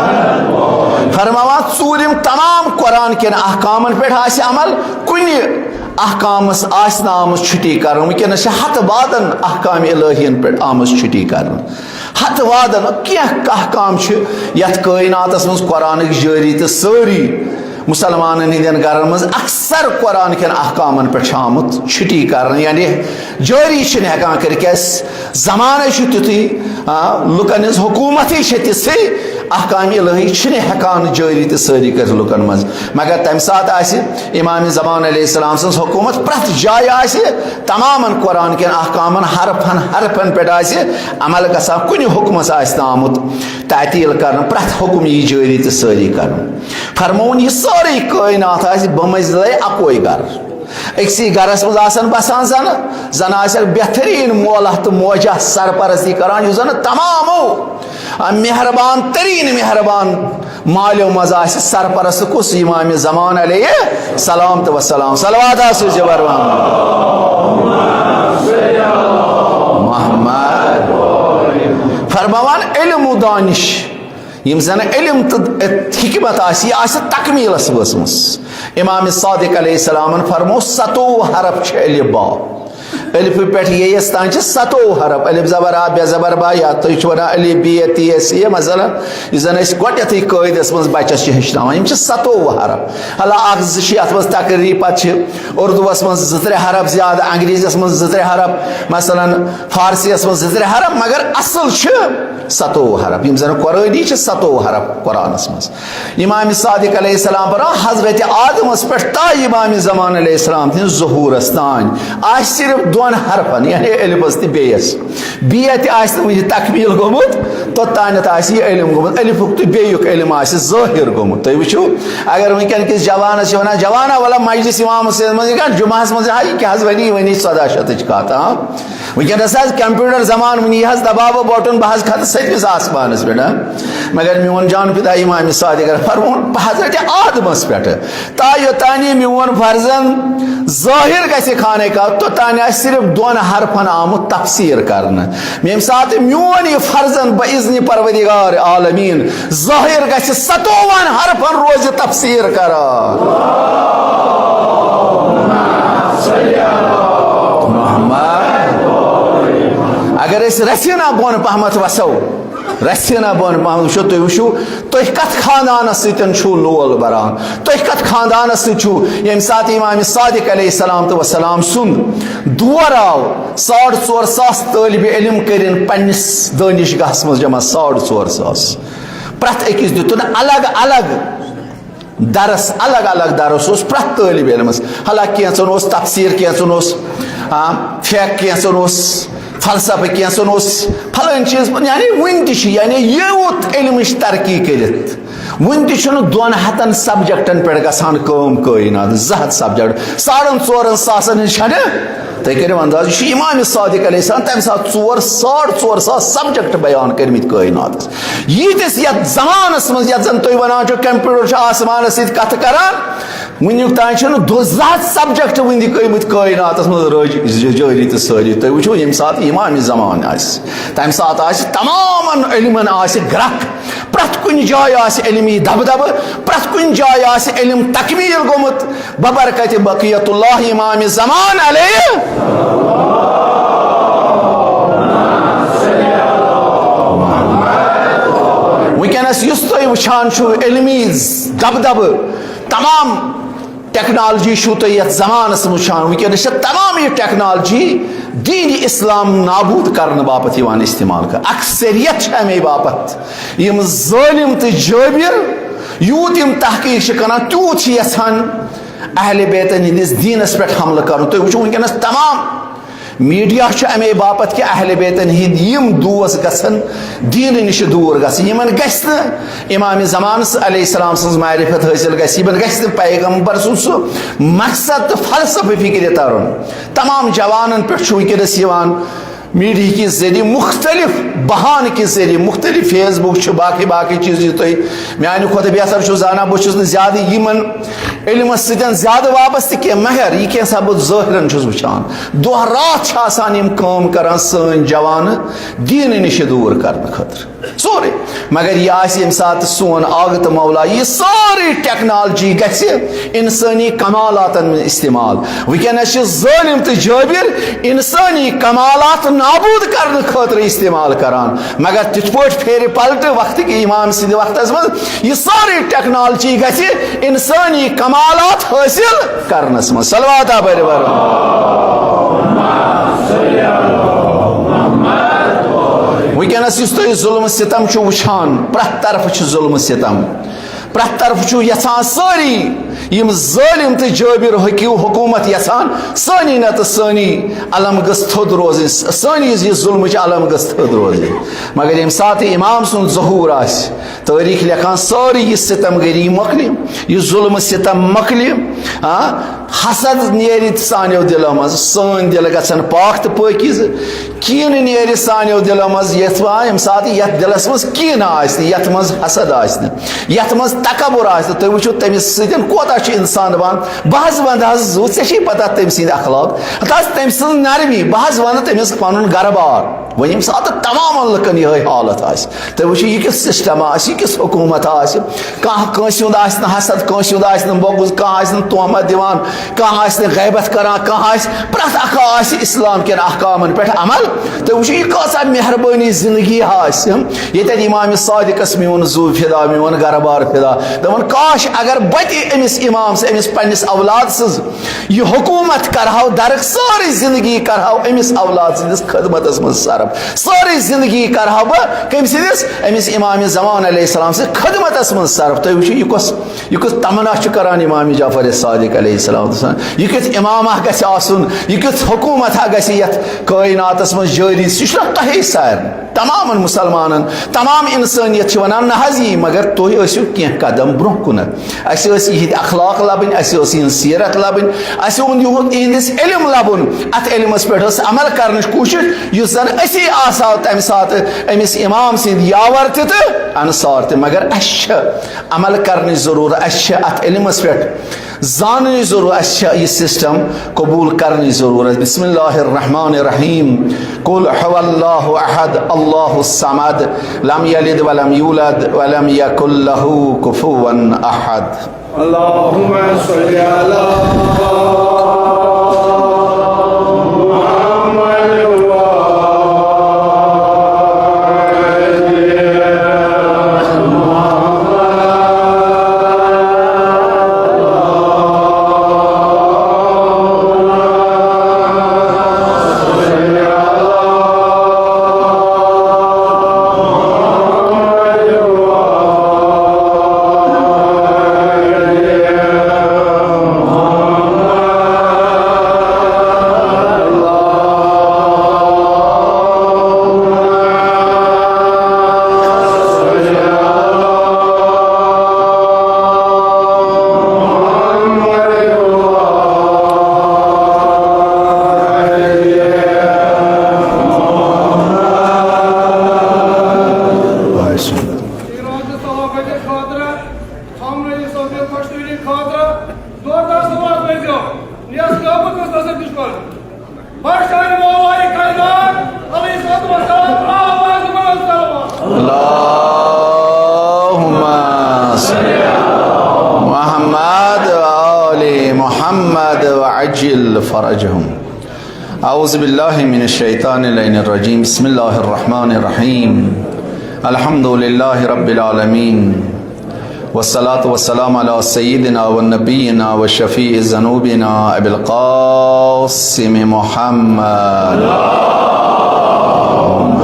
فرماوان، ژوٗرِم، تمام قرآن کٮ۪ن احکامن پٮ۪ٹھ آسہِ عمل، کُنہِ احکامس آسہِ نہٕ آمٕژ چھُٹی کرنہٕ۔ وٕنکیٚنس چھِ ہتہٕ وادن احکام الہین پٮ۪ٹھ آمٕژ چھُٹی کرنہٕ۔ ہتہٕ وادن کینٛہہ احکام چھِ یتھ کائناتس منٛز قرآنٕکۍ جٲری، تہٕ سٲری مسلمانن ہٕنٛدٮ۪ن گرن منٛز اکثر قرآن کٮ۪ن احکامن پٮ۪ٹھ چھُ آمُت چھُٹی کرنہٕ، یعنی جٲری چھِنہٕ ہٮ۪کان کٔرِتھ، کیٛازِ زمانَے چھُ تیُتھُے، آ، لُکَن ہٕنٛز حکوٗمتٕے چھےٚ تِژھٕے، احکام الہی چھِنہٕ ہٮ۪کان جٲری تہٕ سٲری کٔرِتھ لُکن منٛز، مگر تَمہِ ساتہٕ آسہِ امام زمان علیہ السلام سٕنٛز حکوٗمت، پرٛٮ۪تھ جایہِ آسہِ تمامن قرآن کٮ۪ن احکامن حرفن حرفن پٮ۪ٹھ آسہِ عمل گژھان، کُنہِ حُکمس آسہِ نہٕ آمُت تعطیل کرنہٕ، پرٛٮ۪تھ حُکم یی جٲری تہٕ سٲری کرنہٕ۔ فرمووُن، یہِ سٲرٕے کٲینات آسہِ بمنزلے اکوے گرٕ۔ أکسٕے گرس منٛز آسن بسان زنہٕ، زنہٕ آسٮ۪کھ بہتریٖن مولہ تہٕ موجہ سرپرستی کران، یُس زنہٕ تمامو آ، مہربان تریٖن مہربان مالیو منٛز آسہِ سرپرست کُس؟ امام زمان علیہ السلام تہٕ وسلام۔ صلوات آسو زبر محمد۔ فرماوان علم و دانش، یِم زن علم تہٕ حکمت آسہِ، یہِ آسہِ تکمیلس وٲژمٕژ۔ امام صادق علیہ السلامن فرمو، ستووُہ حرف چھِ الف با۔ الف پٮ۪ٹھ ییٚیَس تام چھِ ستووُہ حرف، الف زبر آ، بے زبر با، یا تُہۍ چھِو وَنان الف بے تے سے، مثلاً، یُس زَن أسۍ گۄڈٕنٮ۪تھٕے قٲعدَس منٛز بَچَس چھِ ہیٚچھناوان، یِم چھِ ستووُہ حرف۔ حالانکہ اَکھ زٕ چھِ اَتھ منٛز تقریٖباً، پَتہٕ چھِ اُردوَس منٛز زٕ ترٛےٚ حرف زیادٕ، انگریٖزیَس منٛز زٕ ترٛےٚ حرف، مثلاً، فارسیَس منٛز زٕ ترٛےٚ حرف، مگر اَصٕل چھِ ستووُہ حرف، یِم زَن قرآنی چھِ ستووُہ حرف قرآنَس منٛز۔ امام صادق علیہ السلام پران حضرت آدمس پٮ۪ٹھ تا امام زمان علیہ السلام تہِ ظہورس تام آسہِ صرف دۄن حرفن، یعنی الفس تہٕ بیس۔ بے تہِ آسہِ نہٕ وُنہِ تکمیل گوٚمُت، توٚتانٮ۪تھ آسہِ یہِ علم گوٚمُت، الفُک تہٕ بیُک علم آسہِ ظٲہر گوٚمُت۔ تُہۍ وٕچھِو، اگر وٕنکیٚن کِس جوانس چھِ ونان، "جوانا، ولا مجلس امام حسین منٛز یہِ کانٛہہ جمعہس منٛز، ہا، یہِ کیٛاہ حظ ونی، یہِ ونی ژۄداہ شتٕچ کتھ، ہاں؟" وٕنکیٚنَس حظ کمپیوٹر زمانہٕ، وٕنی حظ دباوٕ بٹن، بہٕ حظ کھسہٕ سٔتمِس آسمانَس پٮ۪ٹھ، ہاں۔ مگر میون جان فدا امام صادق فرمون، بہٕ حضرت آدمَس پٮ۪ٹھ، تا یوٚتانۍ یہِ میون فرزند ظٲہر گژھِ خانہ کعبہ، توٚتانۍ آسہِ صرف دۄن حرفن آمُت تفسیر کرنہٕ۔ ییٚمہِ ساتہٕ میون یہِ فرزند بہ اذنِ پروردگار عالمین ظٲہر گژھِ، ستووُہن حرفن روزِ تفسیر کران۔ اگر أسۍ رژھِ ہنا بۄن پہمتھ وسو، رژھِ ہنا بۄن پہمتھ وٕچھو، تُہۍ وٕچھِو، تُہۍ کتھ خاندانس سۭتۍ چھِو لول بران، تُہۍ کتھ خاندانس سۭتۍ چھِو، ییٚمہِ ساتہٕ امام صادق علیہ السلام تہٕ وسلام سُنٛد دور آو، ساڑ ژور ساس طٲلبِ علم کٔرِن پننِس دٲنِش گاہس منٛز جمع، ساڑ ژور ساس۔ پرٛٮ۪تھ أکِس دیُتُن الگ الگ درس، الگ الگ درس اوس پرٛٮ۪تھ طٲلب علمس۔ حالانکہ کینٛژن اوس تفسیر، کینٛژن اوس، آ، فقہ، کینٛژن اوس فلسفہ، کینٛژن اوس فلٲنۍ چیٖز، یعنی وُنہِ تہِ چھِ، یعنی یوٗت علمٕچ ترقی کٔرِتھ وُنہِ تہِ چھُنہٕ دۄن ہتن سبجیکٹن پٮ۪ٹھ گژھان کٲم کٲینات، زٕ ہتھ سبجیکٹ ساڑن ژورن ساسن ہٕنٛز چھنہٕ۔ تُہۍ کٔرِو انداز، یہِ چھُ امام صادق علیہ السلام، تمہِ ساتہٕ ژور، ساڑ ژور ساس سبجیکٹ بیان کٔرمٕتۍ کٲیناتس۔ ییٖتِس یتھ زمانس منٛز، یتھ زن تُہۍ ونان چھِو، کمپیوٹر چھُ آسمانس سۭتۍ کتھٕ کران، وٕنیُک تام چھِنہٕ دُ-، زٕ ہتھ سبجیکٹ وٕنہِ تہِ گٔمٕتۍ کٲیناتس منٛز رٲج-، ج-، جٲری تہٕ سٲری۔ تُہۍ وٕچھِو، ییٚمہِ ساتہٕ امام زمان آسہِ، تمہِ ساتہٕ آسہِ تمامن علمن آسہِ گرٛکھ، پرٛٮ۪تھ کُنہِ جایہِ آسہِ علمی دبدبہٕ، پرٛٮ۪تھ کُنہِ جایہِ آسہِ علم تکمیل گوٚمُت۔ ببرکت بقیت اللہ امام زمان علیہ۔ وٕنکیٚنس یُس تُہۍ وٕچھان چھِو علمی دبدبہٕ، تمام ٹیکنالوجی چھِو تُہۍ یتھ زمانس منٛز وٕچھان، وٕنکیٚنس چھِ تمام یہِ ٹیکنالوجی دین اسلام نابود کرنہٕ باپتھ یِوان استعمال کرنہٕ۔ اکثریت چھِ امے باپتھ، یِم ظٲلم تہٕ جٲبر یوٗت یِم تحقیق چھِ کران، تیوٗت چھِ یژھان اہل بیتن ہٕنٛدِس دیٖنس پٮ۪ٹھ حملہٕ کرُن۔ تُہۍ وٕچھِو وٕنکیٚنس تمام میڈیا چھُ امے باپتھ کہِ اہل بیتن ہٕنٛدۍ یِم دوس گژھن دیٖنہٕ نِش دوٗر گژھٕنۍ، یِمن گژھِ نہٕ امام زمان علیہ السلام سٕنٛز معرفت حٲصِل گژھِ، یِمن گژھِ نہٕ پیغمبر سُنٛد سُہ مقصد تہٕ فلسفہٕ فکرِ ترُن۔ تمام جوانن پٮ۪ٹھ چھُ وٕنکیٚنس یِوان میڈیا کہِ ذٔریعہٕ، مختلف بہانہٕ کہِ ذٔریعہٕ، مختلف فیس بُک چھُ، باقٕے باقٕے چیٖز یہِ تُہۍ میانہِ کھۄتہٕ بہتر چھِو زانان۔ بہٕ چھُس نہٕ زیادٕ یِمن علمس سۭتۍ زیادٕ وابستہٕ کینٛہہ، مگر یہِ کینٛژھا بہٕ ظٲہرن چھُس وٕچھان، دۄہ راتھ چھِ آسان یِم کٲم کران سٲنۍ جوانہٕ دیٖنہٕ نِش دوٗر کرنہٕ خٲطرٕ۔ سورُے۔ مگر یہِ آسہِ ییٚمہِ ساتہٕ سون آغت مولا، یہِ سٲرٕے ٹیکنالوجی گژھِ انسٲنی کمالاتن منٛز استعمال۔ وٕنکیٚنس چھِ ظٲلم تہٕ جٲبر انسٲنی کمالات نابود کرنہٕ خٲطرٕ استعمال کران، مگر تِتھ پٲٹھۍ پھیرِ پلٹہٕ وقتہٕ کہِ امام سٕنٛدِ وقتس منٛز یہِ سٲرٕے ٹیکنالوجی گژھِ انسٲنی کمالات حٲصِل کرنس منٛز۔ صلوات آ بٔرِو۔ وٕنکیٚنَس یُس تُہۍ ظُلمہٕ سِتَم چھِو وٕچھان، پرٛٮ۪تھ طرفہٕ چھِ ظُلمہٕ سِتَم، پرٛٮ۪تھ طرفہٕ چھُو یَژھان سٲری یِم ظٲلِم تہٕ جٲبِر حُکیوٗ حکوٗمت یَژھان سٲنی نَتہٕ سٲنی علم گٔژھ تھوٚد روزٕنۍ، سٲنی یہِ ظُلمٕچ علم گٔژھ تھوٚد روزٕنۍ۔ مگر ییٚمہِ ساتہٕ اِمام سُنٛد ظہوٗر آسہِ، تٲریٖخ لیکھان سٲرٕے یہِ سِتَم گٔری مۄکلہِ، یہِ ظُلمہٕ سِتَم مۄکلہِ، آ، حسد نیرِ سانیو دِلو منٛز، سٲنۍ دِل گژھن پاک تہٕ پٲکیٖزٕ۔ کینہٕ نیرِ سانیو دِلو منٛز، یتھ ما-، ییٚمہِ ساتہٕ یتھ دِلس منٛز کینہٕ آسہِ نہٕ، یتھ منٛز حسد آسہِ نہٕ، یتھ منٛز تکبر آسہِ نہٕ، تُہۍ وٕچھِو تٔمِس سۭتۍ کوتاہ چھُ انسان دپان، بہٕ حظ ونٛدٕ حظ زُو، ژےٚ چھے پتہ تٔمۍ سٕنٛدۍ اخلاق، ہتہٕ حظ تٔمۍ سٕنٛز نرمی، بہٕ حظ ونہٕ تٔمِس پنُن گرٕ بار۔ وۄنۍ ییٚمہِ ساتہٕ تمامن لُکن یِہوٚے حالت آسہِ، تُہۍ وٕچھِو یہِ کیُتھ سسٹم آسہِ، یہِ کِژھ حکوٗمت آسہِ۔ کانٛہہ کٲنٛسہِ ہُنٛد آسہِ نہٕ حسد، کٲنٛسہِ ہُنٛد آسہِ نہٕ بغض، کانٛہہ آسہِ نہٕ تہمت دِوان، کانٛہہ آسہِ نہٕ غیبت کران، کانٛہہ آسہِ، پرٛٮ۪تھ اکھ آسہِ اسلام کٮ۪ن احکامن پٮ۪ٹھ عمل۔ تُہۍ وٕچھِو یہِ کۭژاہ مہربٲنی زندگی آسہِ۔ ییٚتٮ۪تھ امام صادقس میون زُو فدا، میون گرٕ بار فدا، دپان کاش اگر بہٕ تہِ أمِس امام سٕنٛز، أمِس پننِس اولاد سٕنٛز یہِ حکوٗمت کرہاو درک، سٲرٕے زندگی کرہاو أمِس اولاد سٕنٛدِس خدمتس منٛز صرف، سٲرٕے زندگی کرہاو بہٕ کٔمۍ سٕنٛدِس؟ أمِس امام زمان علیہ السلام سٕنٛدِس خدمتس منٛز صرف۔ تُہۍ وٕچھِو یہِ کۄس، یہِ کُس تمنا چھُ کران امام جعفر صادق علیہ السلام، یہِ کیُتھ امامہ گژھِ آسُن، یہِ کیُتھ حکوٗمتہ گژھِ یتھ کائناتس منٛز جٲری، سُہ چھُنہ تۄہے سارنٕے تمامن مسلمانن، تمام انسانیت چھِ ونان، نہ حظ یی، مگر تُہۍ ٲسِو کینٛہہ قدم برونٛہہ کُنتھ۔ اسہِ ٲسۍ یِہنٛدۍ اخلاق لبٕنۍ، اسہِ ٲس یِہنٛز سیرت لبٕنۍ، اسہِ اوٚن یِہُنٛد، یِہنٛدِس علم لبُن، اتھ علمس پٮ۪ٹھ ٲس عمل کرنٕچ کوٗشش، یُس زن أسی آسہو تمہِ ساتہٕ أمِس امام سٕنٛدۍ یاور تہِ تہٕ انصار تہِ۔ مگر اسہِ چھِ عمل کرنٕچ ضروٗرت، اسہِ چھِ اتھ علمس پٮ۪ٹھ زاننٕچ ضروٗرت، اسہِ چھِ یہِ سسٹم قبول کرنٕچ ضروٗرت۔ بسم اللہ الرحمن الرحیم۔ قل هو اللہ احد، اللہ الصمد، لم یلد ولم یولد، ولم یکن لہ کفوا احد۔ اللهم صل على محمد وآل خامنہٕ یہِ سپدِ خۄش تہٕ وٕنہِ خٲطرٕ زوردار سوال کٔرۍزیو، نیس قٲبض گژھنس سۭتۍ دُشمن۔ بخشن مولای کائنات علیہ الصلوۃ والسلام، آواز منٛز صلوات۔ اللهم صل على محمد وآل محمد وعجل فرجهم۔ أعوذ بالله من الشيطان اللعين الرجيم۔ بسم الله الرحمن الرحيم۔ الحمد لله رب العالمين۔ والصلاة والسلام على سيدنا ونبينا وشفيع ذنوبنا أبي القاسم محمد۔ اللهم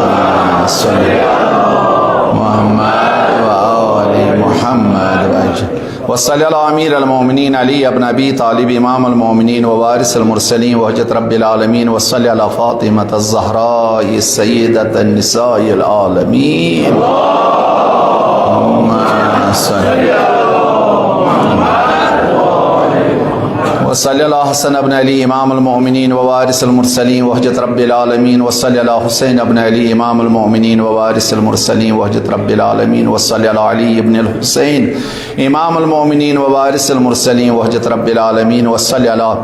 صل على محمد وآل محمد وسلم۔ وصل على أمير المؤمنين علي بن أبي طالب إمام المؤمنين ووارث المرسلين وحجة رب العالمين، وصل على فاطمة الزهراء سيدة النساء العالمين. اللهم صل وصل على حسن بن علي إمام المؤمنين ووارث المرسلين وحجة رب العالمين، وصل على حسين بن علي إمام المؤمنين ووارث المرسلين وحجة رب العالمين، وصل على علي بن الحسين إمام المؤمنين ووارث المرسلين وحجة رب العالمين، وصل على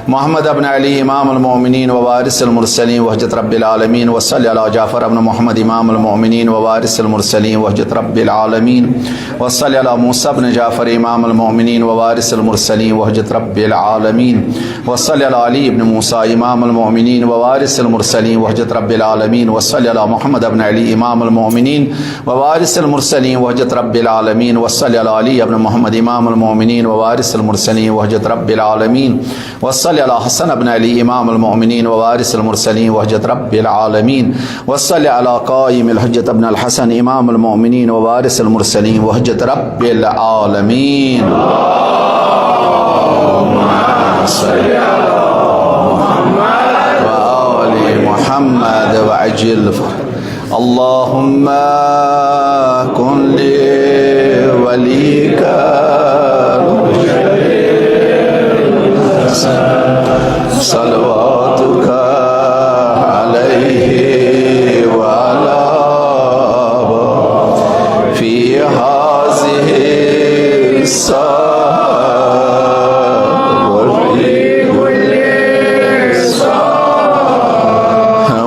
محمد بن علي إمام المؤمنين ووارث المرسلين وحجة رب العالمين، وصل على جعفر بن محمد إمام المؤمنين ووارث المرسلين وحجة رب العالمين، وصل على موسى بن جعفر إمام المؤمنين ووارث المرسلين وحجة رب العالمين، وصل على علي بن موسى إمام المؤمنين ووارث المرسلين وحجة رب العالمين، وصل على محمد بن علي إمام المؤمنين ووارث المرسلين وحجة رب العالمين، وصل على علي بن محمد إمام المؤمنين ووارث المرسلين وحجة رب العالمين، وصل على حسن بن علي إمام المؤمنين ووارث المرسلين وحجة رب العالمين. وصل على قائم الحجة بن الحسن إمام المؤمنين ووارث المرسلين وحجة رب العالمين. اللهم صل على محمد وآل محمد وعجل فرجه. اللهم كن لوليك صلواتك عليه وعلى آله في هذه الساعة وفي كل ساعة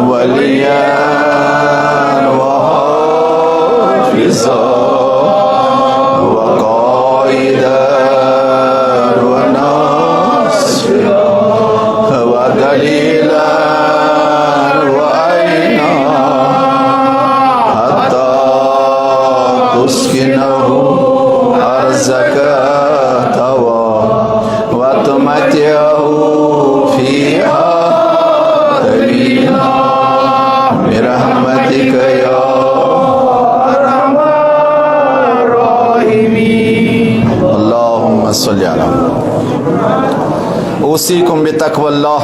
وليا وحافظا وقائدا وناصرا ودليلا وعينا حتى تسكنه أرضك طوعا وتمتعه فيها طويلا برحمتك يا أرحم الراحمين. اللهم صل على محمد. أوصيكم بتقوى الله.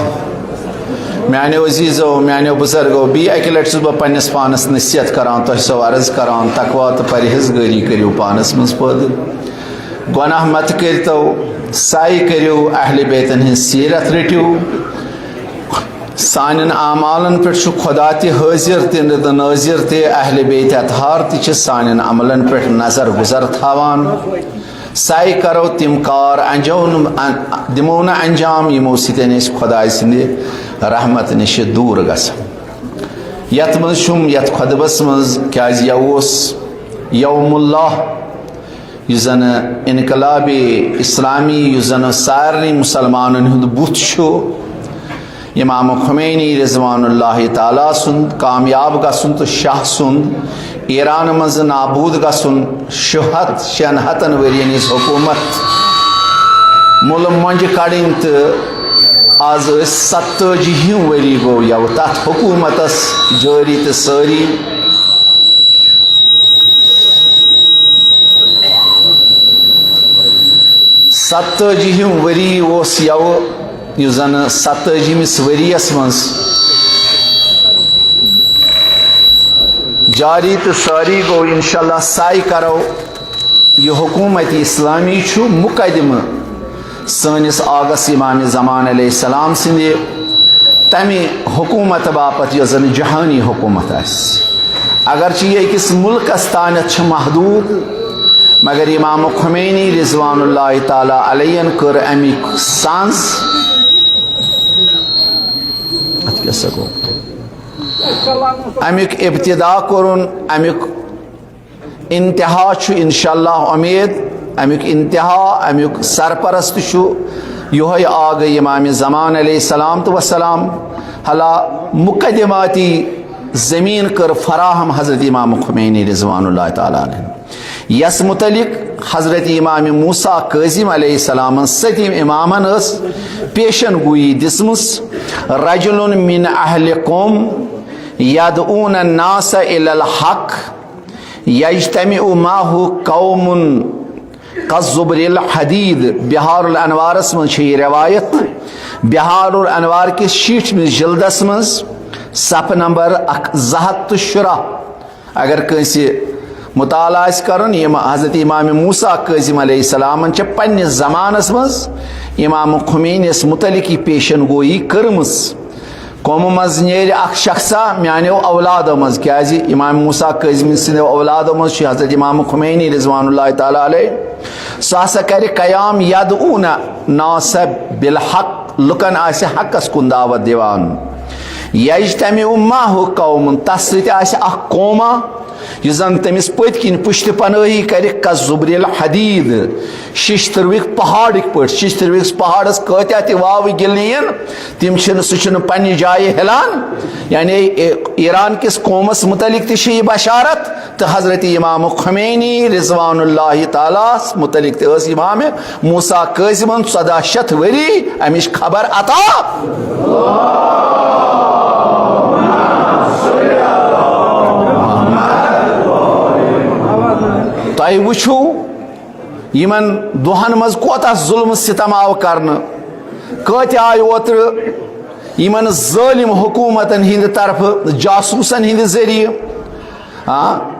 میانیو عزیزو، میانیو بزرگو، بیٚیہِ اَکہِ لَٹہِ چھُس بہٕ پننِس پانس نصیحت کران، تۄہہِ سو عرض کران، تقوی تہٕ پرہیزگٲری کٔرِو پانس منٛز پٲدٕ۔ گۄناہ مت کٔرۍتو، سعی کٔرِو، اہل بیتن ہٕنٛز سیرت رٔٹِو۔ سانٮ۪ن اعمالن پٮ۪ٹھ چھُ خدا تہِ حٲضِر تہٕ نٲظِر تہِ، اہل بیت اطہار تہِ چھِ سانٮ۪ن عملن پٮ۪ٹھ نظر گُزر تھاوان۔ سعی کرو تِم کار انجام، ان-، دِمو نہٕ انجام، یِمو سۭتۍ أسۍ خداے سٕنٛدِ رحمت نِش دوٗر گژھو۔ یتھ منٛز چھُم، یتھ خطبس منٛز، کیازِ یہِ اوس یوم اللہ، یُس زن انقلاب اسلامی، یُس زن سارنٕے مسلمانن ہُنٛد بُتھ چھُ، امام خمینی رضوان اللہ تعالیٰ سُنٛد کامیاب گژھُن تہٕ شاہ سُنٛد ایران منٛز نابوٗد گژھُن، شُہتھ شٮ۪ن ہتن ؤرین ہٕنٛز حکوٗمت مُلہٕ مۄنجہِ کڑٕنۍ تہٕ از أسۍ ستٲجی ہِم ؤری گوٚو یَوٕ تتھ حکوٗمتس جٲری تہٕ سٲری۔ ستٲجی ہِم ؤری اوس یَوٕ، یُس زن ستٲجی مِس ؤریَس منٛز جاری تہٕ سٲری گوٚو۔ انشاءاللہ سعی کرو، یہِ حکوٗمت اسلامی چھُ مقدمہٕ سٲنِس آغس امام زمان علیہ السلام سٕنٛدِ تمہِ حکوٗمت باپتھ، یۄس زن جہانی حکوٗمت آسہِ۔ اگرچہ یہِ أکِس مُلکس تانٮ۪تھ چھِ محدوٗد، مگر امام خمینی رضوان اللہ تعالیٰ علیہ کٔر امیُک سانز۔ اتھ کیٛاہ سا گوٚو؟ امیُک ابتدا کوٚرُن، امیُک انتہا چھُ انشاءاللہ امید، امیُک انتہا، امیُک سرپرست چھُ یہوے آغ امام زمان علیہ السلام تہٕ وسلام۔ حالا مقدماتی زمین کٔر فراہم حضرت امام خمینی رضوان اللہ تعالیٰ علیہ، یس متعلق حضرت امام موسیٰ کاظم علیہ السلام ستم امامن ٲس پیشن گویی دِژمٕژ، رجل من اہل قوم یدعون الناس الی الحق یجتمع معه قوم کالزبر الحدید۔ بحار الانوارس منٛز چھِ یہِ روایت، بحار الانوار کِس شیٖٹھمِس جلدس منٛز، صفحہٕ نمبر اکھ زٕ ہتھ تہٕ شُراہ۔ اگر کٲنٛسہِ مطالعہ آسہِ کرُن، یِم حضرت امام موسیٰ کاظم علیہ السلامن چھِ پننِس زمانس منٛز امام خمینیس متعلق یہِ پیشن گویی کٔرمٕژ۔ قومہٕ منٛز نیرِ اکھ شخصا میانیو اولادو منٛز، کیازِ امام موسیٰ کاظم سٕنٛدیو اولادو منٛز چھُ حضرت امام خمینی رضوان اللہ تعالیٰ علیہ، سُہ ہسا کرِ قیام یدعون ناس بالحق، لُکن آسہِ حقس کُن دعوت دِوان۔ یجتمع معه قوم، تس سۭتۍ آسہِ اکھ قوما، یُس زن تٔمِس پٔتۍ کِنۍ پُشتہِ پنٲہی کرِ، کزبر الحدید، شیشتٕروِک پہاڑٕکۍ پٲٹھۍ۔ شیشتٕروِکِس پہاڑس کۭتیاہ تہِ واوٕ گِلہٕ یِن، تِم چھِنہٕ، سُہ چھُنہٕ پننہِ جایہِ ہلان۔ یعنی، اے-، ایران کِس قومس متعلق تہِ چھِ یہِ بشارت، تہٕ حضرت امام خمینی رضوان اللہ تعالیٰ ہس متعلق تہِ ٲس امام موسیٰ کٲظمن ژۄداہ شیٚتھ ؤری امِچ خبر عطا۔ تۄہہِ وٕچھِو، یِمن دۄہن منٛز کوتاہ ظلم ستم آو کرنہٕ، کۭتیاہ آیہِ اوترٕ یِمن ظٲلم حکومتن ہٕنٛدِ طرفہٕ جاسوٗسن ہٕنٛدِ ذٔریعہٕ، ہاں،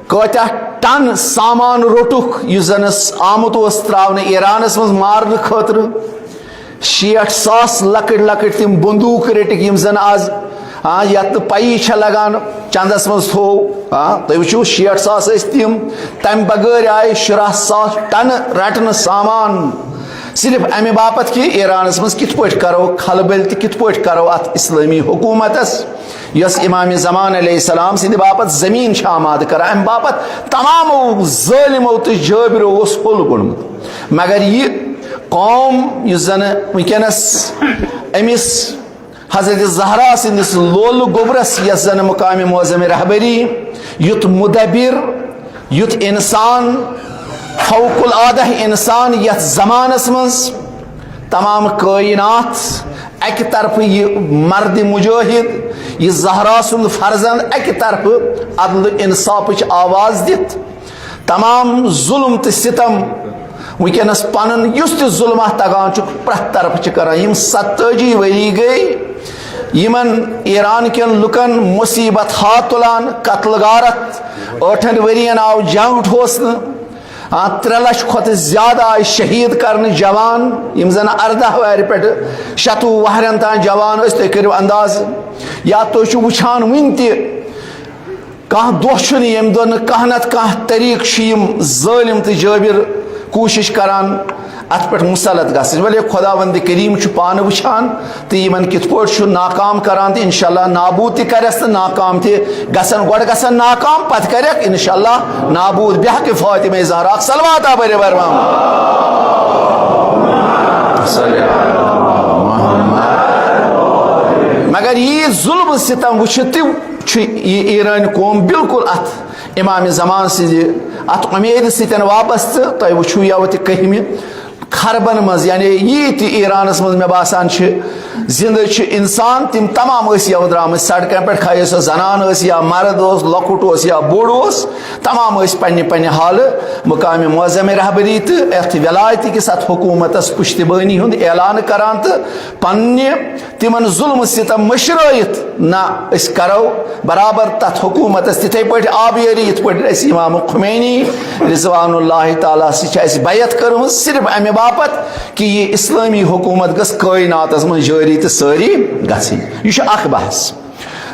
کۭتیاہ ٹن سامان روٚٹُکھ، یُس زن آمُت اوس تراونہٕ ایرانس منٛز مارنہٕ خٲطرٕ۔ شیٹھ ساس لۄکٕٹۍ لۄکٕٹۍ تِم بندوٗق رٔٹِکھ، یِم زن آز، آ، یتھ نہٕ پیی چھےٚ لگان چندس منٛز تھوو، آ، تُہۍ وٕچھِو، شیٹھ ساس ٲسۍ تِم۔ تمہِ بغٲر آیہِ شُراہ ساس ٹن رٹنہٕ سامان، صرف امہِ باپتھ کہِ ایرانس منٛز کِتھ پٲٹھۍ کرو کھلبلۍ تہٕ کِتھ پٲٹھۍ کرو اتھ اسلٲمی حکومتس، یۄس امام زمان علیہ السلام سٕنٛدِ باپتھ زٔمیٖن چھِ آمادٕ کران۔ امہِ باپتھ تمامو ظٲلمو تہٕ جٲبرو اوس ہوٚل گوٚنمُت۔ مگر یہِ قوم، یُس زن وٕنکیٚنس أمِس حضرت زہرا سٕنٛدِس لولہٕ گوٚبرس، یۄس زن مقام معظم رہبری، یُتھ مدبر، یُتھ انسان، فوق العادہ انسان، یتھ زمانس منٛز تمام کائنات اکہِ طرفہٕ، یہِ مرد مجاہد، یہِ زہرا سُنٛد فرزند، اکہِ طرفہٕ عدل انصافٕچ آواز دِتھ، تمام ظلم تہٕ ستم وٕنکیٚنس پنُن یُس تہِ ظلم اتھ تگان چھُ، پرٛٮ۪تھ طرفہٕ چھِ کران۔ یِم ستٲجی ؤری گٔے یِمن ایران کٮ۪ن لُکن مصیبت ہا تُلان، قتل غارت۔ ٲٹھن ؤرین آو جنگ ٹھوسنہٕ۔ آ، ترٛےٚ لچھ کھۄتہٕ زیادٕ آیہِ شہیٖد کرنہٕ جوان، یِم زن ارداہ وہرِ پٮ۪ٹھٕ شتوُہ وہرن تام جوان ٲسۍ۔ تُہۍ کٔرِو اندازٕ، یا تُہۍ چھِو وٕچھان وٕنہِ تہِ، کانٛہہ دۄہ چھُنہٕ ییٚمہِ دۄہ نہٕ کانٛہہ نتہٕ کانٛہہ طریٖقہٕ چھِ یِم ظٲلم تہٕ جٲبر کوٗشِش کران اتھ پٮ۪ٹھ مُسلط گژھٕنۍ۔ ولی خداوند کریم چھُ پانہٕ وٕچھان تہٕ یِمن کِتھ پٲٹھۍ چھُ ناکام کران، تہٕ انشاءاللہ نابوٗد تہِ کرٮ۪س تہٕ ناکام تہِ گژھن۔ گۄڈٕ گژھن ناکام، پتہٕ کرٮ۪کھ انشاءاللہ نابوٗد۔ بحق فاطمہ زہرا صلوات آ بر ورمام۔ مگر یہِ ظلم ستم وٕچھِتھ تہِ چھُ یہِ ایرٲنۍ قوم بالکل اتھ امام زمان سٕنٛزِ اتھ اُمیدِ سۭتۍ واپس۔ تہٕ تۄہہِ وٕچھِو یوٕ تہِ کٔہمہِ خربن منٛز، یعنی یی تہِ ایرانس منٛز مےٚ باسان چھِ زندٕ چھِ انسان، تِم تمام ٲسۍ یوٕ درٛامٕتۍ سڑکن پٮ۪ٹھ، خواہ سۄ زنان ٲس یا مرد اوس، لۄکُٹ اوس یا بوٚڑ اوس، تمام ٲسۍ پننہِ پننہِ حالہٕ مقام معظم رہبری تہٕ یتھ ولایتہِ کِس اتھ حکومتس پشتیبٲنی ہُنٛد اعلان کران تہٕ پننہِ تِمن ظلم ستم مٔشرٲیِتھ، نہ، أسۍ کرو برابر تتھ حکومتس تِتھے پٲٹھۍ آبیٲری یِتھ پٲٹھۍ اسہِ امام خمینی رضوان اللہ تعالیٰ سۭتۍ چھِ اسہِ بیعت کٔرمٕژ صرف امہِ باپتھ کہِ یہِ اسلٲمی حکومت گٔژھ کائناتس منٛز جٲری تہٕ سٲری گژھٕنۍ۔ یہِ چھُ اکھ بحث۔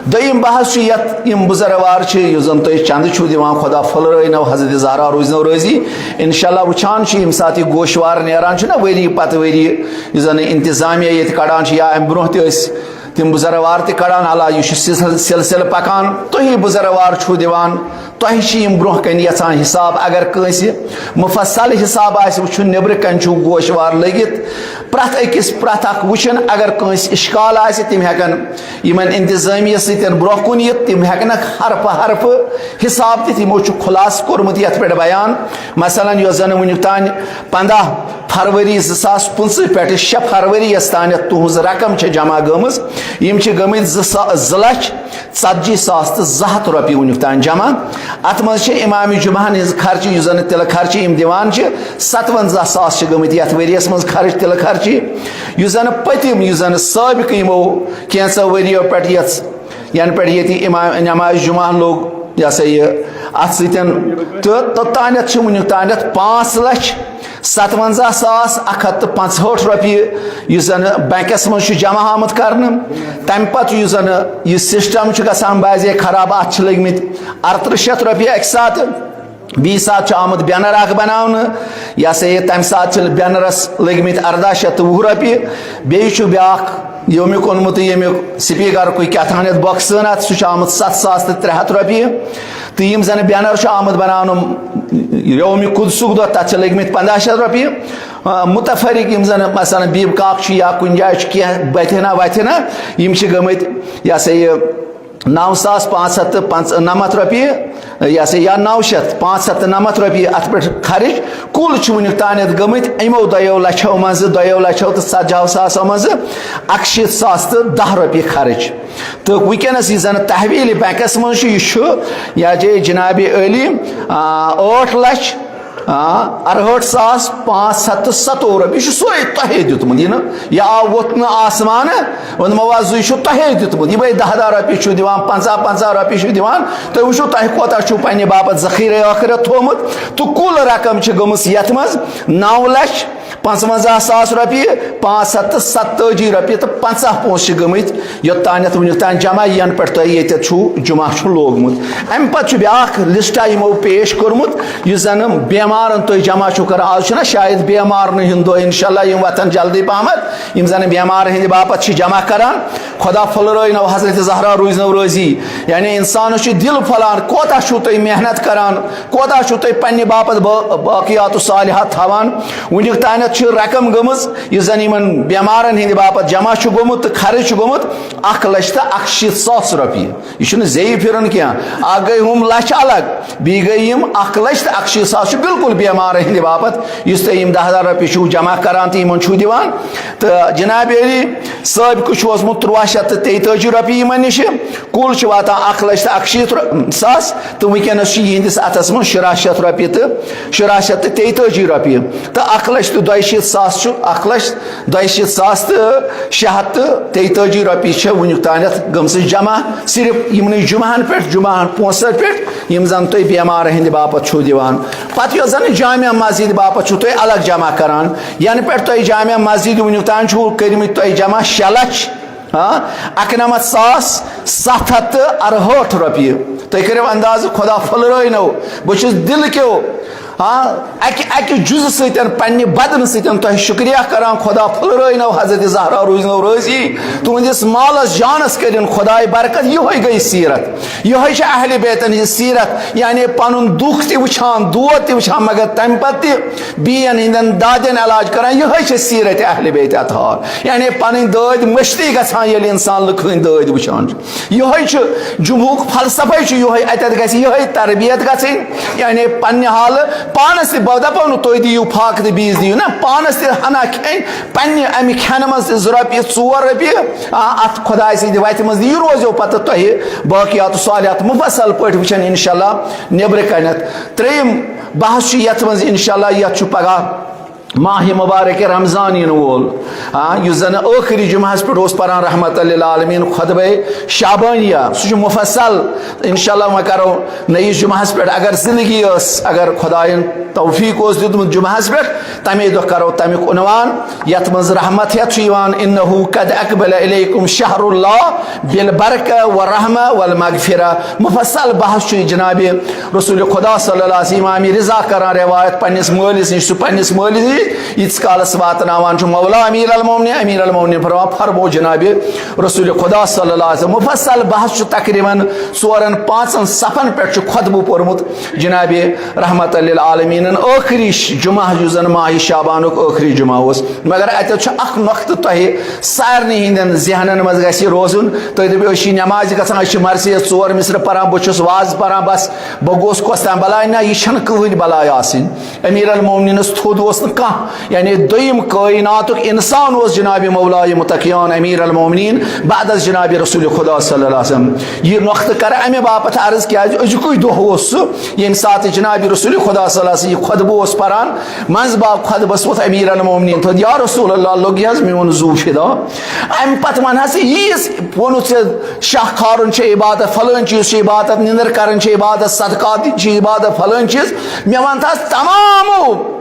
دوٚیِم بحث چھُ یتھ یِم بُزروار چھِ، یُس زن تُہۍ چندٕ چھِو دِوان، خدا پھٔلرٲینو، حضرت زہرا روٗزنو رٲضی۔ انشاءاللہ وٕچھان چھِ ییٚمہِ ساتہٕ یہِ گوشوار نیران چھُ نہ ؤری پتہٕ ؤری، یُس زن انتظامیہ ییٚتہِ کڑان چھِ یا امہِ برونٛہہ تہِ ٲسۍ تِم بُزروار تہِ کڑان، اللہ، یہِ چھُ سلسل-، سلسلہٕ پکان۔ تُہی بُزروار چھُو دِوان، تۄہہِ چھِ یِم برونٛہہ کنہِ یژھان حساب۔ اگر کٲنٛسہِ مفصل حساب آسہِ وٕچھُن، نیبرٕ کنہِ چھُو گوشوار لٔگِتھ، پرٛٮ۪تھ أکِس، پرٛٮ۪تھ اکھ وٕچھُن۔ اگر کٲنٛسہِ اشکال آسہِ، تِم ہٮ۪کن یِمن انتظامیہ سۭتۍ برونٛہہ کُن یِتھ، تِم ہٮ۪کنکھ حرفہٕ حرفہٕ حساب دِتھ۔ یِمو چھُ خلاصہٕ کوٚرمُت یتھ پٮ۪ٹھ بیان۔ مثلاً، یۄس زن وٕنیُک تام پنٛداہ فروری زٕ ساس پٕنٛژٕہ پٮ۪ٹھٕ شےٚ فروری یَس تانٮ۪تھ تُہٕنٛز رقم چھےٚ جمع گٔمٕژ، یِم چھِ گٔمٕتۍ زٕ سا-، زٕ لچھ ژتجی ساس تہٕ زٕ ہتھ رۄپیہِ وٕنیُک تام جمع۔ اَتھ منٛز چھِ امام جمعہ ہن ہٕنٛز خرچہٕ، یُس زن تِلہٕ خرچہٕ یِم دِوان چھِ، ستونزہ ساس چھِ گٔمٕتۍ یَتھ ؤریَس منٛز خرٕچ، تِلہٕ خرچہٕ، یُس زن پٔتِم، یُس زن سٲبقہٕ یِمو کینٛژو ؤرِیو پٮ۪ٹھ یَتھ، ینہٕ پٮ۪ٹھ ییٚتہِ امام نماز جمعہ لوٚگ، یہِ ہسا یہِ، اَتھ سۭتۍ، تہٕ توٚتانٮ۪تھ چھِ وٕنیُک تانٮ۪تھ پانٛژھ لچھ ستونزہ ساس اکھ ہتھ تہٕ پانٛژہٲٹھ رۄپیہِ، یُس زن بینکس منٛز چھُ جمع آمُت کرنہٕ۔ تمہِ پتہٕ یُس زن یہِ سسٹم چھُ گژھان بعضے خراب، اتھ چھِ لٔگۍ مٕتۍ ارترٕہ شیٚتھ رۄپیہِ اکہِ ساتہٕ، بیٚیہِ ساتہٕ چھُ آمُت بینر اکھ بناونہٕ، یہِ ہسا یہِ، تمہِ ساتہٕ چھِ بینرس لٔگۍ مٕتۍ ارداہ شیٚتھ تہٕ وُہ رۄپیہِ۔ بیٚیہِ چھُ بیاکھ ییٚمیُک اوٚنمُت، ییٚمیُک سپیکرکُے کیٛاہ تام یتھ بۄکسہٕ ہن، اتھ، سُہ چھُ آمُت ستھ ساس تہٕ ترٛےٚ ہتھ رۄپیہِ۔ تہٕ یِم زَن بینر چھُ آمُت بَناونہٕ یومِ قدسُک دۄہ، تَتھ چھِ لٔگۍ مٕتۍ پنٛداہ شیٚتھ رۄپیہِ۔ آ، مُتفرق یِم زَن مثلاً بیٖب کاک چھُ یا کُنہِ جایہِ چھُ کینٛہہ بَتھِ ہنا وَتھِ ہنا، یِم چھِ گٔمٕتۍ، یہِ ہسا یہِ، نَو ساس پانٛژھ ہَتھ تہٕ پانٛژھ نَمَتھ رۄپیہِ، یہِ ہسا یا نَو شیٚتھ، پانٛژھ ہَتھ تہٕ نَمَتھ رۄپیہِ اَتھ پٮ۪ٹھ خرٕچ۔ کُل چھُ وٕنیُک تانٮ۪تھ گٔمٕتۍ یِمو دۄیو لَچھو منٛزٕ، دۄیو لَچھو تہٕ ژَتجِہو ساسو منٛزٕ اَکہٕ شیٖتھ ساس تہٕ دَہ رۄپیہِ خرٕچ۔ تہٕ وٕنکیٚنَس یُس زَن تحویٖلِ بینکَس منٛز چھُ، یہِ چھُ یا جے جناب عٲلی، آ، ٲٹھ لَچھ، آ، اَرہٲٹھ ساس پانٛژھ ہَتھ تہٕ سَتووُہ رۄپیہِ۔ یہِ چھُ سورُے تۄہے دیُتمُت، یہِ نہٕ، یہِ آو ووٚتھ نہٕ آسمانہٕ، ووٚنمو آز یہِ چھُ تۄہے دیُتمُت۔ یِمَے دَہ دَہ رۄپیہِ چھُو دِوان، پنٛژاہ پنٛژاہ رۄپیہِ چھُو دِوان، تُہۍ وٕچھِو تۄہہِ کوتاہ چھُو پنٛنہِ باپَتھ ذخیٖرَے ٲخرت تھوٚومُت۔ تہٕ کُل رقم چھِ گٔمٕژ یَتھ منٛز نَو لَچھ پانٛژوَنٛزاہ ساس رۄپیہِ، پانٛژھ ہَتھ تہٕ ستٲجی رۄپیہِ تہٕ پنٛژاہ پونٛسہٕ چھِ گٔمٕتۍ یوٚتانٮ۪تھ وٕنیُک تام جمع، یَنہٕ پٮ۪ٹھ تۄہہِ ییٚتٮ۪تھ چھُو جمعہ چھُ لوگمُت۔ اَمہِ پَتہٕ چھُ بیٛاکھ لِسٹا یِمو پیش کوٚرمُت، یُس زَن بیمارَن تُہۍ جمع چھُو کران۔ آز چھُنہ شاید بیمارنٕے ہُنٛد دۄہ، اِنشاءاللہ یِم وۄتھَن جلدی پہمتھ، یِم زَن بیمارَن ہِنٛدِ باپَتھ چھِ جمع کران۔ خدا پھُلرٲینو، حضرت زہرا روٗزنو رٲضی۔ یعنی اِنسانَس چھُ دِل پھۄلان، کوتاہ چھُو تُہۍ محنت کران، کوتاہ چھُو تُہۍ پننہِ باپتھ با-، باقیات الصالحات تھاوان؟ وٕنیُک تانٮ۪تھ چھِ رقم گٔمٕژ، یُس زن یِمن بٮ۪مارن ہٕنٛدِ باپتھ جمع چھُ گوٚمُت تہٕ خرٕچ چھُ گوٚمُت، اَکھ لَچھ تہٕ اَکہٕ شیٖتھ ساس رۄپیہِ۔ یہِ چھُنہٕ زیٚیہِ پھِرُن کینٛہہ۔ اَکھ گٔے ہُم لَچھ الگ، بیٚیہِ گٔے یِم اَکھ لَچھ تہٕ اَکہٕ شیٖتھ ساس چھُ بالکل بٮ۪مارن ہٕنٛدِ باپتھ، یُس تُہۍ یِم دَہ دَہ رۄپیہِ چھِو جمع کران تہٕ یِمن چھُو دِوان۔ تہٕ جناب عٲلی، سٲبقہٕ چھُ اوسمُت تُرٛواہ شیٚتھ تہٕ تیٚتٲجی رۄپیہِ یِمن نِشہِ، کُل چھُ واتان اَکھ لَچھ تہٕ اَکہٕ شیٖتھ رۄ-، ساس، تہٕ وٕنکیٚنَس چھُ یِہِنٛدِس اَتھَس منٛز شُراہ شیٚتھ رۄپیہِ تہٕ شُراہ شیٚتھ تہٕ تیٚتٲجی رۄپیہِ۔ تہٕ اَکھ لَچھ تہٕ دۄیہِ شیٖتھ ساس چھُ، اَکھ لَچھ دۄیہِ شیٖتھ ساس تہٕ شےٚ ہَتھ تہٕ تیٚتٲجی رۄپیہِ چھےٚ وٕنیُک تانٮ۪تھ گٔمژٕ جمع، صرف یِمنٕے جُمعہَن پٮ۪ٹھ، جُمعہَن پونٛسَن پٮ۪ٹھ، یِم زَن تُہۍ بٮ۪مارَن ہِنٛدِ باپَتھ چھُو دِوان۔ پَتہٕ یۄس زَن جامع مسجد باپَتھ چھُو تُہۍ الگ جمع کران، یَنہٕ پٮ۪ٹھ تۄہہِ جامع مسجد وٕنیُک تام چھُو کٔرمٕتۍ تۄہہِ جمع شےٚ لَچھ، ہاں، اَکنَمَتھ ساس سَتھ ہَتھ تہٕ اَرہٲٹھ رۄپیہِ۔ تُہۍ کٔرِو اندازٕ، خدا پھٔلرٲینو۔ بہٕ چھُس دِلہٕ کیو، ہاں، اَکہِ، اَکہِ جُزٕ سۭتۍ، پننہِ بدنہٕ سۭتۍ تۄہہِ شُکریہ کران۔ خدا پھٔلرٲینو، حضرت زہرا روٗزنو رٲضی۔ تُہنٛدِس مالس جانس کٔرِن خداے برکت۔ یِہوٚے گٔے سیٖرت، یِہوٚے چھِ اہلِ بیتن ہٕنٛز سیٖرت۔ یعنی پنُن دُکھ تہِ وٕچھان، دود تہِ وٕچھان، مگر تمہِ پتہٕ تہِ بیٚین ہٕنٛدٮ۪ن دادٮ۪ن علاج کران۔ یِہوٚے چھِ سیٖرت اہلِ بیت اطہار۔ یعنی پنٕنۍ دٲدۍ مٔشتٕے گژھان، ییٚلہِ انسان لُکہٕ ہٕنٛدۍ دٲدۍ وٕچھان چھُ۔ یِہوٚے چھُ جمعہُک فلسفے، چھُ یِہوٚے، اَتٮ۪تھ گژھِ یِہوٚے تربیت گژھٕنۍ۔ یعنی پننہِ حالہٕ پانس تہِ، بہٕ دپو نہٕ تُہۍ دِیِو پھاکہٕ تہٕ بیٚیِس دِیِو نہ، پانس تہِ ہنا کھیٚنۍ، پننہِ امہِ کھٮ۪نہٕ منٛز تہِ زٕ رۄپیہِ، ژور رۄپیہِ، آ، اتھ خدایہِ سٕنٛدِ وتہِ منٛز، یہِ روزیو پتہٕ تۄہہِ باقیات الصالحات مفصل پٲٹھۍ وٕچھن انشاءاللہ نیبرٕ کنٮ۪تھ۔ ترٛیٚیِم بحث چھُ یتھ منٛز انشاءاللہ، یتھ چھُ پگاہ ماہِ مبارک رمضان یِنہٕ وول، آ، یُس زن ٲخری جمعہس پٮ۪ٹھ اوس پران رحمت للعالمین خطبہ شعبانیہ، سُہ چھُ مفصل۔ انشاءاللہ وۄنۍ کرو نٔیِس جمعہس پٮ۪ٹھ، اگر زندگی ٲس، اگر خدایَن توفیق اوس دیُتمُت جمعہس پٮ۪ٹھ، تَمے دۄہ کرو تَمیُک عنوان، یَتھ منٛز رحمت ہٮ۪تھ چھُ یِوان، "انہ قد اقبل الیکم شہر اللہ بالبرکہ والرحمہ والمغفرہ۔" مفصل بحث چھُ یہِ جناب رسول خدا صلی اللہ علیہ وسلم امام رضا کران روایت پننِس مٲلِس نِش، سُہ پننِس مٲلِس نِش ییٖتِس کالس واتناوان چھُ مولا امیر المومنین، امیر المومنین فرماوان، فرمو جناب رسول خدا صلی اللہ علیہ وسلم۔ مفصل بحث چھُ تقریباً ژورن پانٛژن صفن پٮ۪ٹھ چھُ خطبہٕ پوٚرمُت جناب رحمت للعالمینن۔ ٲخری ش-، جمعہ یُس زن ماہِ شعبانُک ٲخری جمعہ اوس، مگر اتٮ۪تھ چھُ اکھ نۄقطہٕ تۄہہِ سارنٕے ہٕنٛدٮ۪ن ذہنن منٛز گژھِ روزُن۔ تُہۍ دٔپِو، أسۍ چھِ نمازِ گژھان، أسۍ چھِ مرثیہ ژور مصرٕ پران، بہٕ چھُس واز پران، بس بہٕ گوس کۄس تام بلاے۔ نہ، یہِ چھنہٕ کٕہٕنۍ بلاے آسٕنۍ۔ امیر المومنینس تھوٚد اوس نہٕ کانٛہہ، یعنی دوٚیِم کائناتُک انسان اوس جناب مولائے متقیان امیر المومنین بعد از جناب رسول خدا صلی اللہ علیہ وسلم۔ یہِ نۄقطہٕ کرٕ امہِ باپتھ عرض، کیازِ أزیُکُے دۄہ اوس سُہ، ییٚمہِ ساتہٕ جناب رسول خدا صلی اللہ علیہ وسلم یہِ خطبہٕ اوس پران، منٛزباگ خطبس ووٚتھ امیر المومنین تھوٚد، "یا رسول اللہ، لوٚگ حظ میون زُو فدا؟" امہِ پتہٕ ون حظ ژٕ ییٖژ ووٚنُتھ ژےٚ، شاہ کھارُن چھِ عبادت، فلٲنۍ چیٖز چھِ عبادت، نِندٕر کرٕنۍ چھِ عبادت، صدقات دِنۍ چھِ عبادت، فلٲنۍ چیٖز۔ مےٚ وَن تہٕ حظ تمامو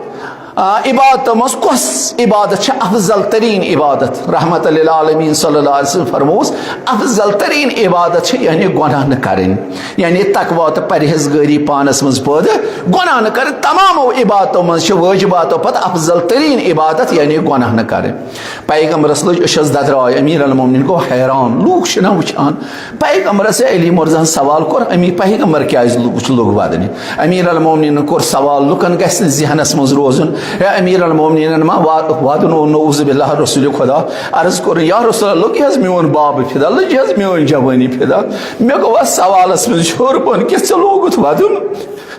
آ، عبادتو منٛز کۄس عبادت چھِ افضل ترین عبادت؟ رحمت للعالمین صلی اللہ علیہ وسلم فرموس، افضل ترین عبادت چھِ یعنی گۄناہ نہٕ کرٕنۍ، یعنی تقوی تہٕ پرہیزگٲری پانس منٛز پٲدٕ، گۄناہ نہٕ کرٕنۍ۔ تمامو عبادتو منٛز چھِ واجباتو پتہٕ افضل ترین عبادت یعنی گۄناہ نہٕ کرٕنۍ۔ پیغمبرس لٔج أچھس ددراے، امیر المومنین گوٚو حیران، لوٗکھ چھِنہ وٕچھان۔ پیغمبرس علی مرزاہن سوال کوٚر، امی پیغمبر کیازِ لوٚگ، لوٚگ ودنہِ؟ امیر المومنینن کوٚر سوال، لُکن گژھِ نہٕ ذہنس منٛز روزُن، ہے امیر المومنینن ما وا-، ودُن اوٚن نعوذ باللہ رسول خدا؟ عرض کوٚرُن، یا رسول اللہ، لوٚگ حظ میون باب فدا، لٔج حظ میٲنۍ جوانی فدا، مےٚ گوٚو اتھ سوالس منٛز ہیوٚر بۄن کہِ ژےٚ لوگُتھ ودُن؟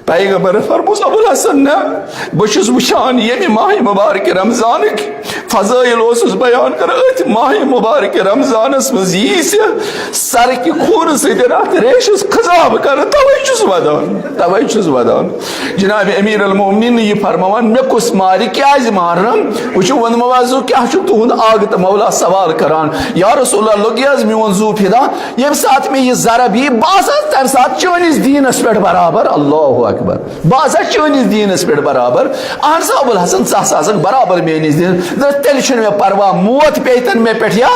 پیغمبر فرموس، ابو الحسن، نہ، بہٕ چھُس وٕچھان ییٚمہِ ماہِ مبارک رمضانٕکۍ فضٲیل اوسُس بیان کران، أتھۍ ماہِ مبارک رمضانس منٛز یی ژےٚ سرکہِ خوٗنہٕ سۭتۍ اتھ ریشس خضاب کرنہٕ، توے چھُس ودان، توے چھُس ودان۔ جناب امیر المومنین یہِ فرماوان، مےٚ کُس مارِ کیازِ مارنم؟ وٕچھِو وۄنۍ وضو کیاہ چھُ تُہُنٛد آغت مولا سوال کران، یا رسول اللہ، لوٚگ یہِ حظ میون زُو فدا؟ ییٚمہِ ساتہٕ مےٚ یہِ ضرب یی، بہٕ آسہٕ تَمہِ ساتہٕ چٲنِس دیٖنَس پٮ۪ٹھ برابر۔ اللہ اکبر۔ بہٕ آسہٕ چٲنِس دیٖنَس پٮ۪ٹھ برابر۔ اہن سا ابو الحسن، ژٕ ہسا آسکھ برابر میٲنِس دیٖنَس۔ دوٚپُس، تیٚلہِ چھُنہٕ مےٚ پرواہ، موت پیٚیہِ تَن مےٚ پٮ۪ٹھ یا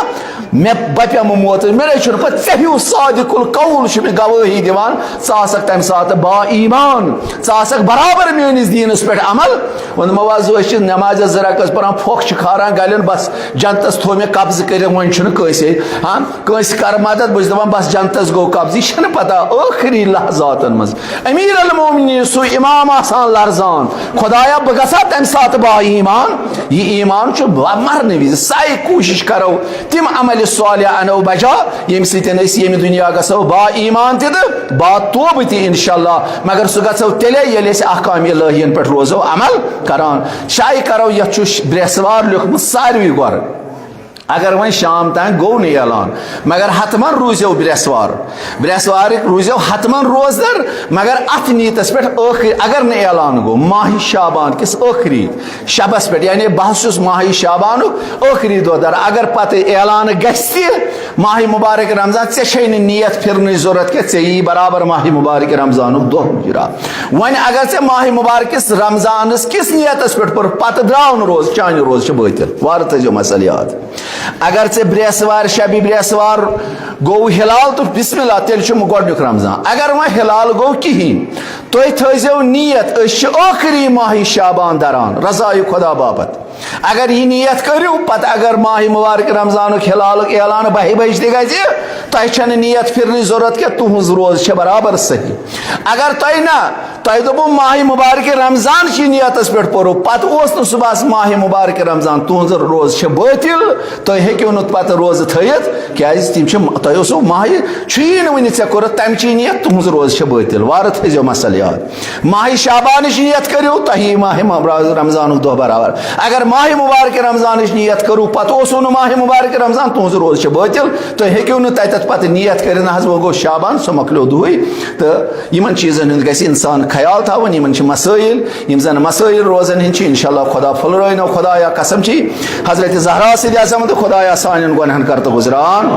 مےٚ، بہٕ پیٚمہٕ موتَس، مےٚ نَے چھُنہٕ پَتہٕ۔ ژےٚ ہیوٗ صادق القول چھُ مےٚ گوٲہی دِوان، ژٕ آسکھ تَمہِ ساتہٕ با ایمان، ژٕ آسکھ برابر میٲنِس دیٖنَس پٮ۪ٹھ عمل۔ ووٚنمو، از أسۍ چھِ نمازِ زٕ رکعت پران، پھۄکھ چھِ کھاران گلٮ۪ن، بس جنتس تھوٚو مےٚ قبضہٕ کٔرِتھ، وۄنۍ چھُنہٕ کٲنٛسے۔ ہاں، کٲنٛسہِ کر مدد، بہٕ چھُس دپان، بس جنتس گوٚو قبضہٕ۔ یہِ چھَنہٕ پتہ، ٲخری لحظاتن منٛز امیر المومنین سُہ امام آسان لرزان، خدایا، بہٕ گژھا تمہِ ساتہٕ با ایمان؟ یہِ ایمان چھُ با-، مرنہٕ وِزِ۔ سعی کوٗشش کرو تِم عملِ صالح انو بجا، ییٚمہِ سۭتۍ أسۍ ییٚمہِ دُنیا گژھو با ایمان تہِ تہٕ با توبہٕ تہِ انشاءاللہ۔ مگر سُہ گژھو تیٚلے، ییٚلہِ أسۍ احکام الہین پٮ۪ٹھ روزو عمل کران۔ شایع کرو، یتھ چھُ ش-، برٛٮ۪سوار لیوٚکھمُت ساروی گۄڈٕ۔ اگر وۄنۍ شام تام گوٚو نہٕ اعلان، مگر حتماً روٗزیو برٛٮ۪سوار، برٛٮ۪سوارٕکۍ روٗزیو حتماً روزدر، مگر اتھ نیتس پٮ۪ٹھ ٲخری، اگر نہٕ اعلان گوٚو ماہِ شعبان کِس ٲخری شبس پٮ۪ٹھ، یعنی بہٕ حظ چھُس ماہِ شعبانُک ٲخری دۄہ دار، اگر پتہٕ اعلان گژھِ تہِ، ماہِ مبارک رمضان، ژےٚ چھے نہٕ نیت پھرنٕچ ضرورت کینٛہہ، ژےٚ یی برابر ماہِ مبارک رمضانُک دۄہ مُجرا۔ وۄنۍ اگر ژےٚ ماہِ مبارکس رمضانس کِس نیتس پٮ۪ٹھ پوٚر، پتہٕ درٛاو نہٕ روزٕ، چانہِ روزٕ چھِ بٲطِل۔ وارٕ تھٲیزیو مسلہٕ یاد۔ اگر ژےٚ برٛٮ۪سوارِ، شبِ برٛٮ۪سوار گوٚو ہلال تہٕ بسم اللہ، تیٚلہِ چھُ گۄڈنیُک رمضان۔ اگر وۄنۍ ہلال گوٚو کِہیٖنۍ، تُہۍ تھٲیزیو نیت، أسۍ چھِ ٲخری ماہِ شعبان دران رضایہِ خدا باپتھ۔ اگر یہِ نیت کٔرِو، پتہٕ اگر ماہِ مبارک رمضانُک ہلالُک اعلان بَہہِ بجہِ تہِ گژھِ، تۄہہِ چھَنہٕ نیت پھِرنٕچ ضروٗرت کینٛہہ، تُہٕنٛز روزٕ چھےٚ برابر صحیح۔ اگر تۄہہِ نہ، تۄہہِ دوٚپوُ ماہِ مبارک رمضان چہِ نیتس پٮ۪ٹھ پوٚرُو، پتہٕ اوس نہٕ صُبحس ماہِ مبارک رمضان، تُہٕنٛز روزٕ چھےٚ بٲطِل، تُہۍ ہیٚکِو نہٕ پتہٕ روزٕ تھٲیِتھ، کیازِ تِم چھِ، تۄہہِ اوسوُ ماہِ، چھُیی نہٕ وُنہِ، ژےٚ کوٚرُتھ تَمہِ چی نیت، تُہٕنٛز روزٕ چھےٚ بٲطِل۔ وارٕ تھٲیزیو مسلہٕ یاد۔ ماہِ شعبانٕچ نیت کٔرِو، تۄہہِ یی ماہِ م-، رمضانُک دۄہ برابر۔ اگر ماہِ مبارک رمضانٕچ نیت کٔرِو، پتہٕ اوسوُ نہٕ ماہِ مبارک رمضان، تُہٕنٛز روزٕ چھےٚ بٲطِل۔ تُہۍ ہیٚکِو نہٕ تَتٮ۪تھ پتہٕ نیت کٔرِتھ، نہ حظ، وۄنۍ گوٚو شعبان، سُہ مۄکلیو دُہٕے۔ تہٕ یِمن چیٖزن ہُنٛد گژھِ اِنسان خیال تھاوُن، یِمن چھِ مسٲیِل، یِم زن مسٲیِل روزن ہٕنٛدۍ چھِ، انشاءاللہ خدا پھُلرٲینو، خدایا قسم چھی، حضرت زہرا سٕنٛدِ عظمتہٕ، خدایا سانٮ۪ن گۄنہن کر تہٕ گُزران،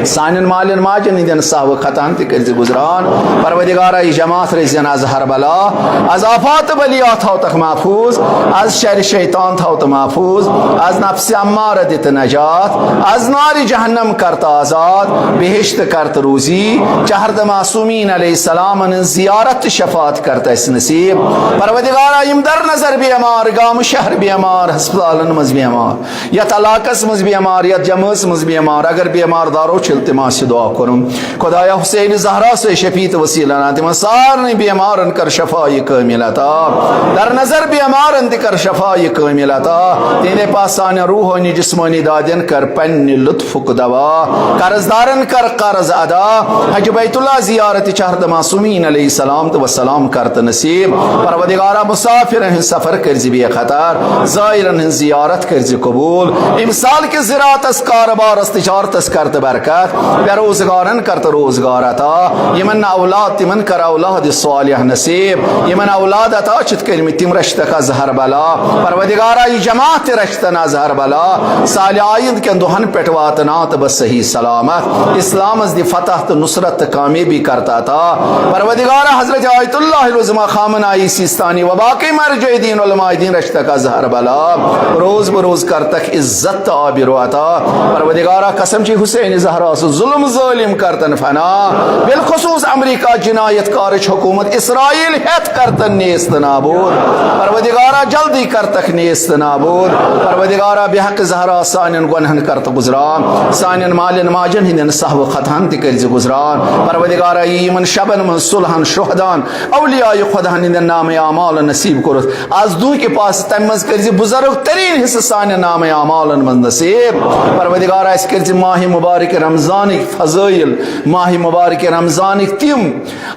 سانٮ۪ن مالٮ۪ن ماجٮ۪ن ہٕنٛدٮ۪ن سہوٕ خطاہن تہِ کٔرۍ زِ گُزران۔ پروردگارا، یہِ جماعت رٔچھزٮ۪ن از ہر بلا، از آفات بلیا تھاو تکھ محفوظ، از شر شیطان تھاو تہٕ محفوظ، از نفس امارہ دِ تہٕ نجات، از نار جہنم کر تہٕ آزاد، بہشت کر تہٕ روزی، چہر تہٕ معصومین علیہ السلامن ہٕنٛز زیارت تہٕ شفاعت کر تہٕ اسہِ نصیب۔ پروردگارا، یِم در نظر بیمار، گامہٕ شہر بیمار، ہسپتالن منٛز بیمار، یتھ علاقس منٛز بیمار، یتھ جمٲژ منٛز بیمار، اگر بیمار دارو چھِ، تِم آسہِ دعا کوٚرُن۔ خدایا، حسین زہرا سٕے شفیع تہٕ وسیلہ نا، تِمن سارنٕے بیمارن کر شفا یہِ کٲمل عطا۔ در نظر بیمارن تہِ کر شفا یہِ کٲمل عطا۔ تِہنٛدے پاس سانٮ۪ن روحٲنی جسمٲنی دادٮ۪ن کر پننہِ لطفُک دوا۔ قرض دارن کر قرض ادا۔ حج بیت اللہ زیارت چہر تہٕ معصومین علیہ السلام تہٕ وسلام کر تہٕ نصیب۔ پروردگارا، مسافرن ہٕنٛز سفر کٔرۍ زِ بے خطر، زائرن ہٕنٛز زیارت کٔرۍ زِ قبول۔ امسال کِس زراعتس، کارٕبارس، تجارتس کر تہٕ برکت، بے روزگارن کر تہٕ روزگار عطا۔ یِمن نہٕ اولاد، تِمن کر اولاد صالح نصیب۔ یِمن اولاد عطا چھِتھ کٔرمٕتۍ، تِم رچھتکھ از ہر بلا۔ پروردگارا، یہِ جماعت تہِ رچھتن از ہر بلا۔ سالِ آیندٕ کٮ۪ن دۄہن پٮ۪ٹھ واتناو تہٕ بس صحیح سلامت۔ اسلامس دِ فتح تہٕ نصرت تہٕ کامیٲبی کر تہٕ عطا۔ پروردگارا، حضرت آیت اللہ اہل زما خامنائی سیستانی و باقی مرجع دین علماء دین رشتہ کا زہر بلا، روز بروز کرتک عزت آبرو عطا۔ پروردگارا قسم چی حسین زہرا سو ظلم ظالم کرتن فنا، بالخصوص امریکہ جنایت کارچ حکومت اسرائیل ہیت کرتن نیست نابود۔ پروردگارا جلدی کرتک نیست نابود۔ پروردگارا بحق زہرا سانن گنہن کرت گزران، سانن مالن ماجن ہندن سہو خطہن تہ کرزِ گزران۔ پروردگارا یمن شبن من صلحن شہدان اولیاء خدا ہندن نام اعمال نصیب کرت۔ از دو کے پاس تم مز کرزِ بزرگ ترین حصہ سانن نام اعمالن مز نصیب۔ پروردگارا اس کرزِ ماہ مبارک رمضانک فضائل، ماہ مبارک رمضانک تم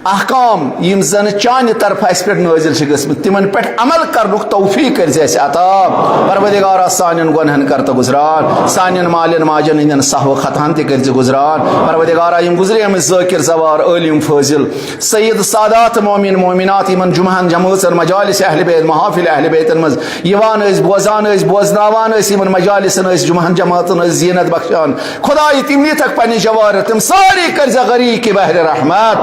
احکام یم زن چانہ طرف اس پہ نازل چھ گژھمت، تمن پہ عمل کرنک توفیق کرزِ اسہ عطا۔ پروردگارا سانن گنہن کرتہ گزران، سانن مالن ماجن ہندن سہو خطہن تہ کرزِ گزران۔ پروردگارا یم گزریمت ذاکر زوار عالم فاضل سید سادات مومن مومنات یمن جمعہن جمٲژن مجالس اہل بیت محافل اہل بیتن مز یوان ٲسۍ، بوزان ٲسۍ، بوزناوان ٲسۍ، یمن مجالسن ٲسۍ، جمعہن جماعتن ٲسۍ زینت بخشان۔ خدای تم نیتکھ پننہِ جوارِ، تم ساری کرزکھ غریق بحر رحمت۔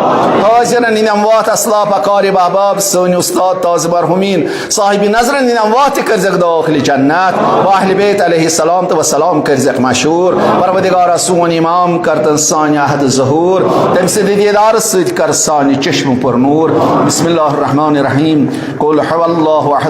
حاضرن ہندۍ اموات، اسلاف اقارب احباب، سٲنۍ استاد تاز مرحومین صاحب نظرن ہندۍ اموات تہِ کرزکھ داخل جنت۔ و اہل بیت علیہ السلام تو سلام کرزکھ مشہور۔ پروردگارا سون امام کرتن سانہِ عہد ظہور، تم سندِ دیدار سۭتۍ کر سانہِ چشم پر نور۔ بسم اللہ الرحمن الرحیم۔ قل هو اللہ احد۔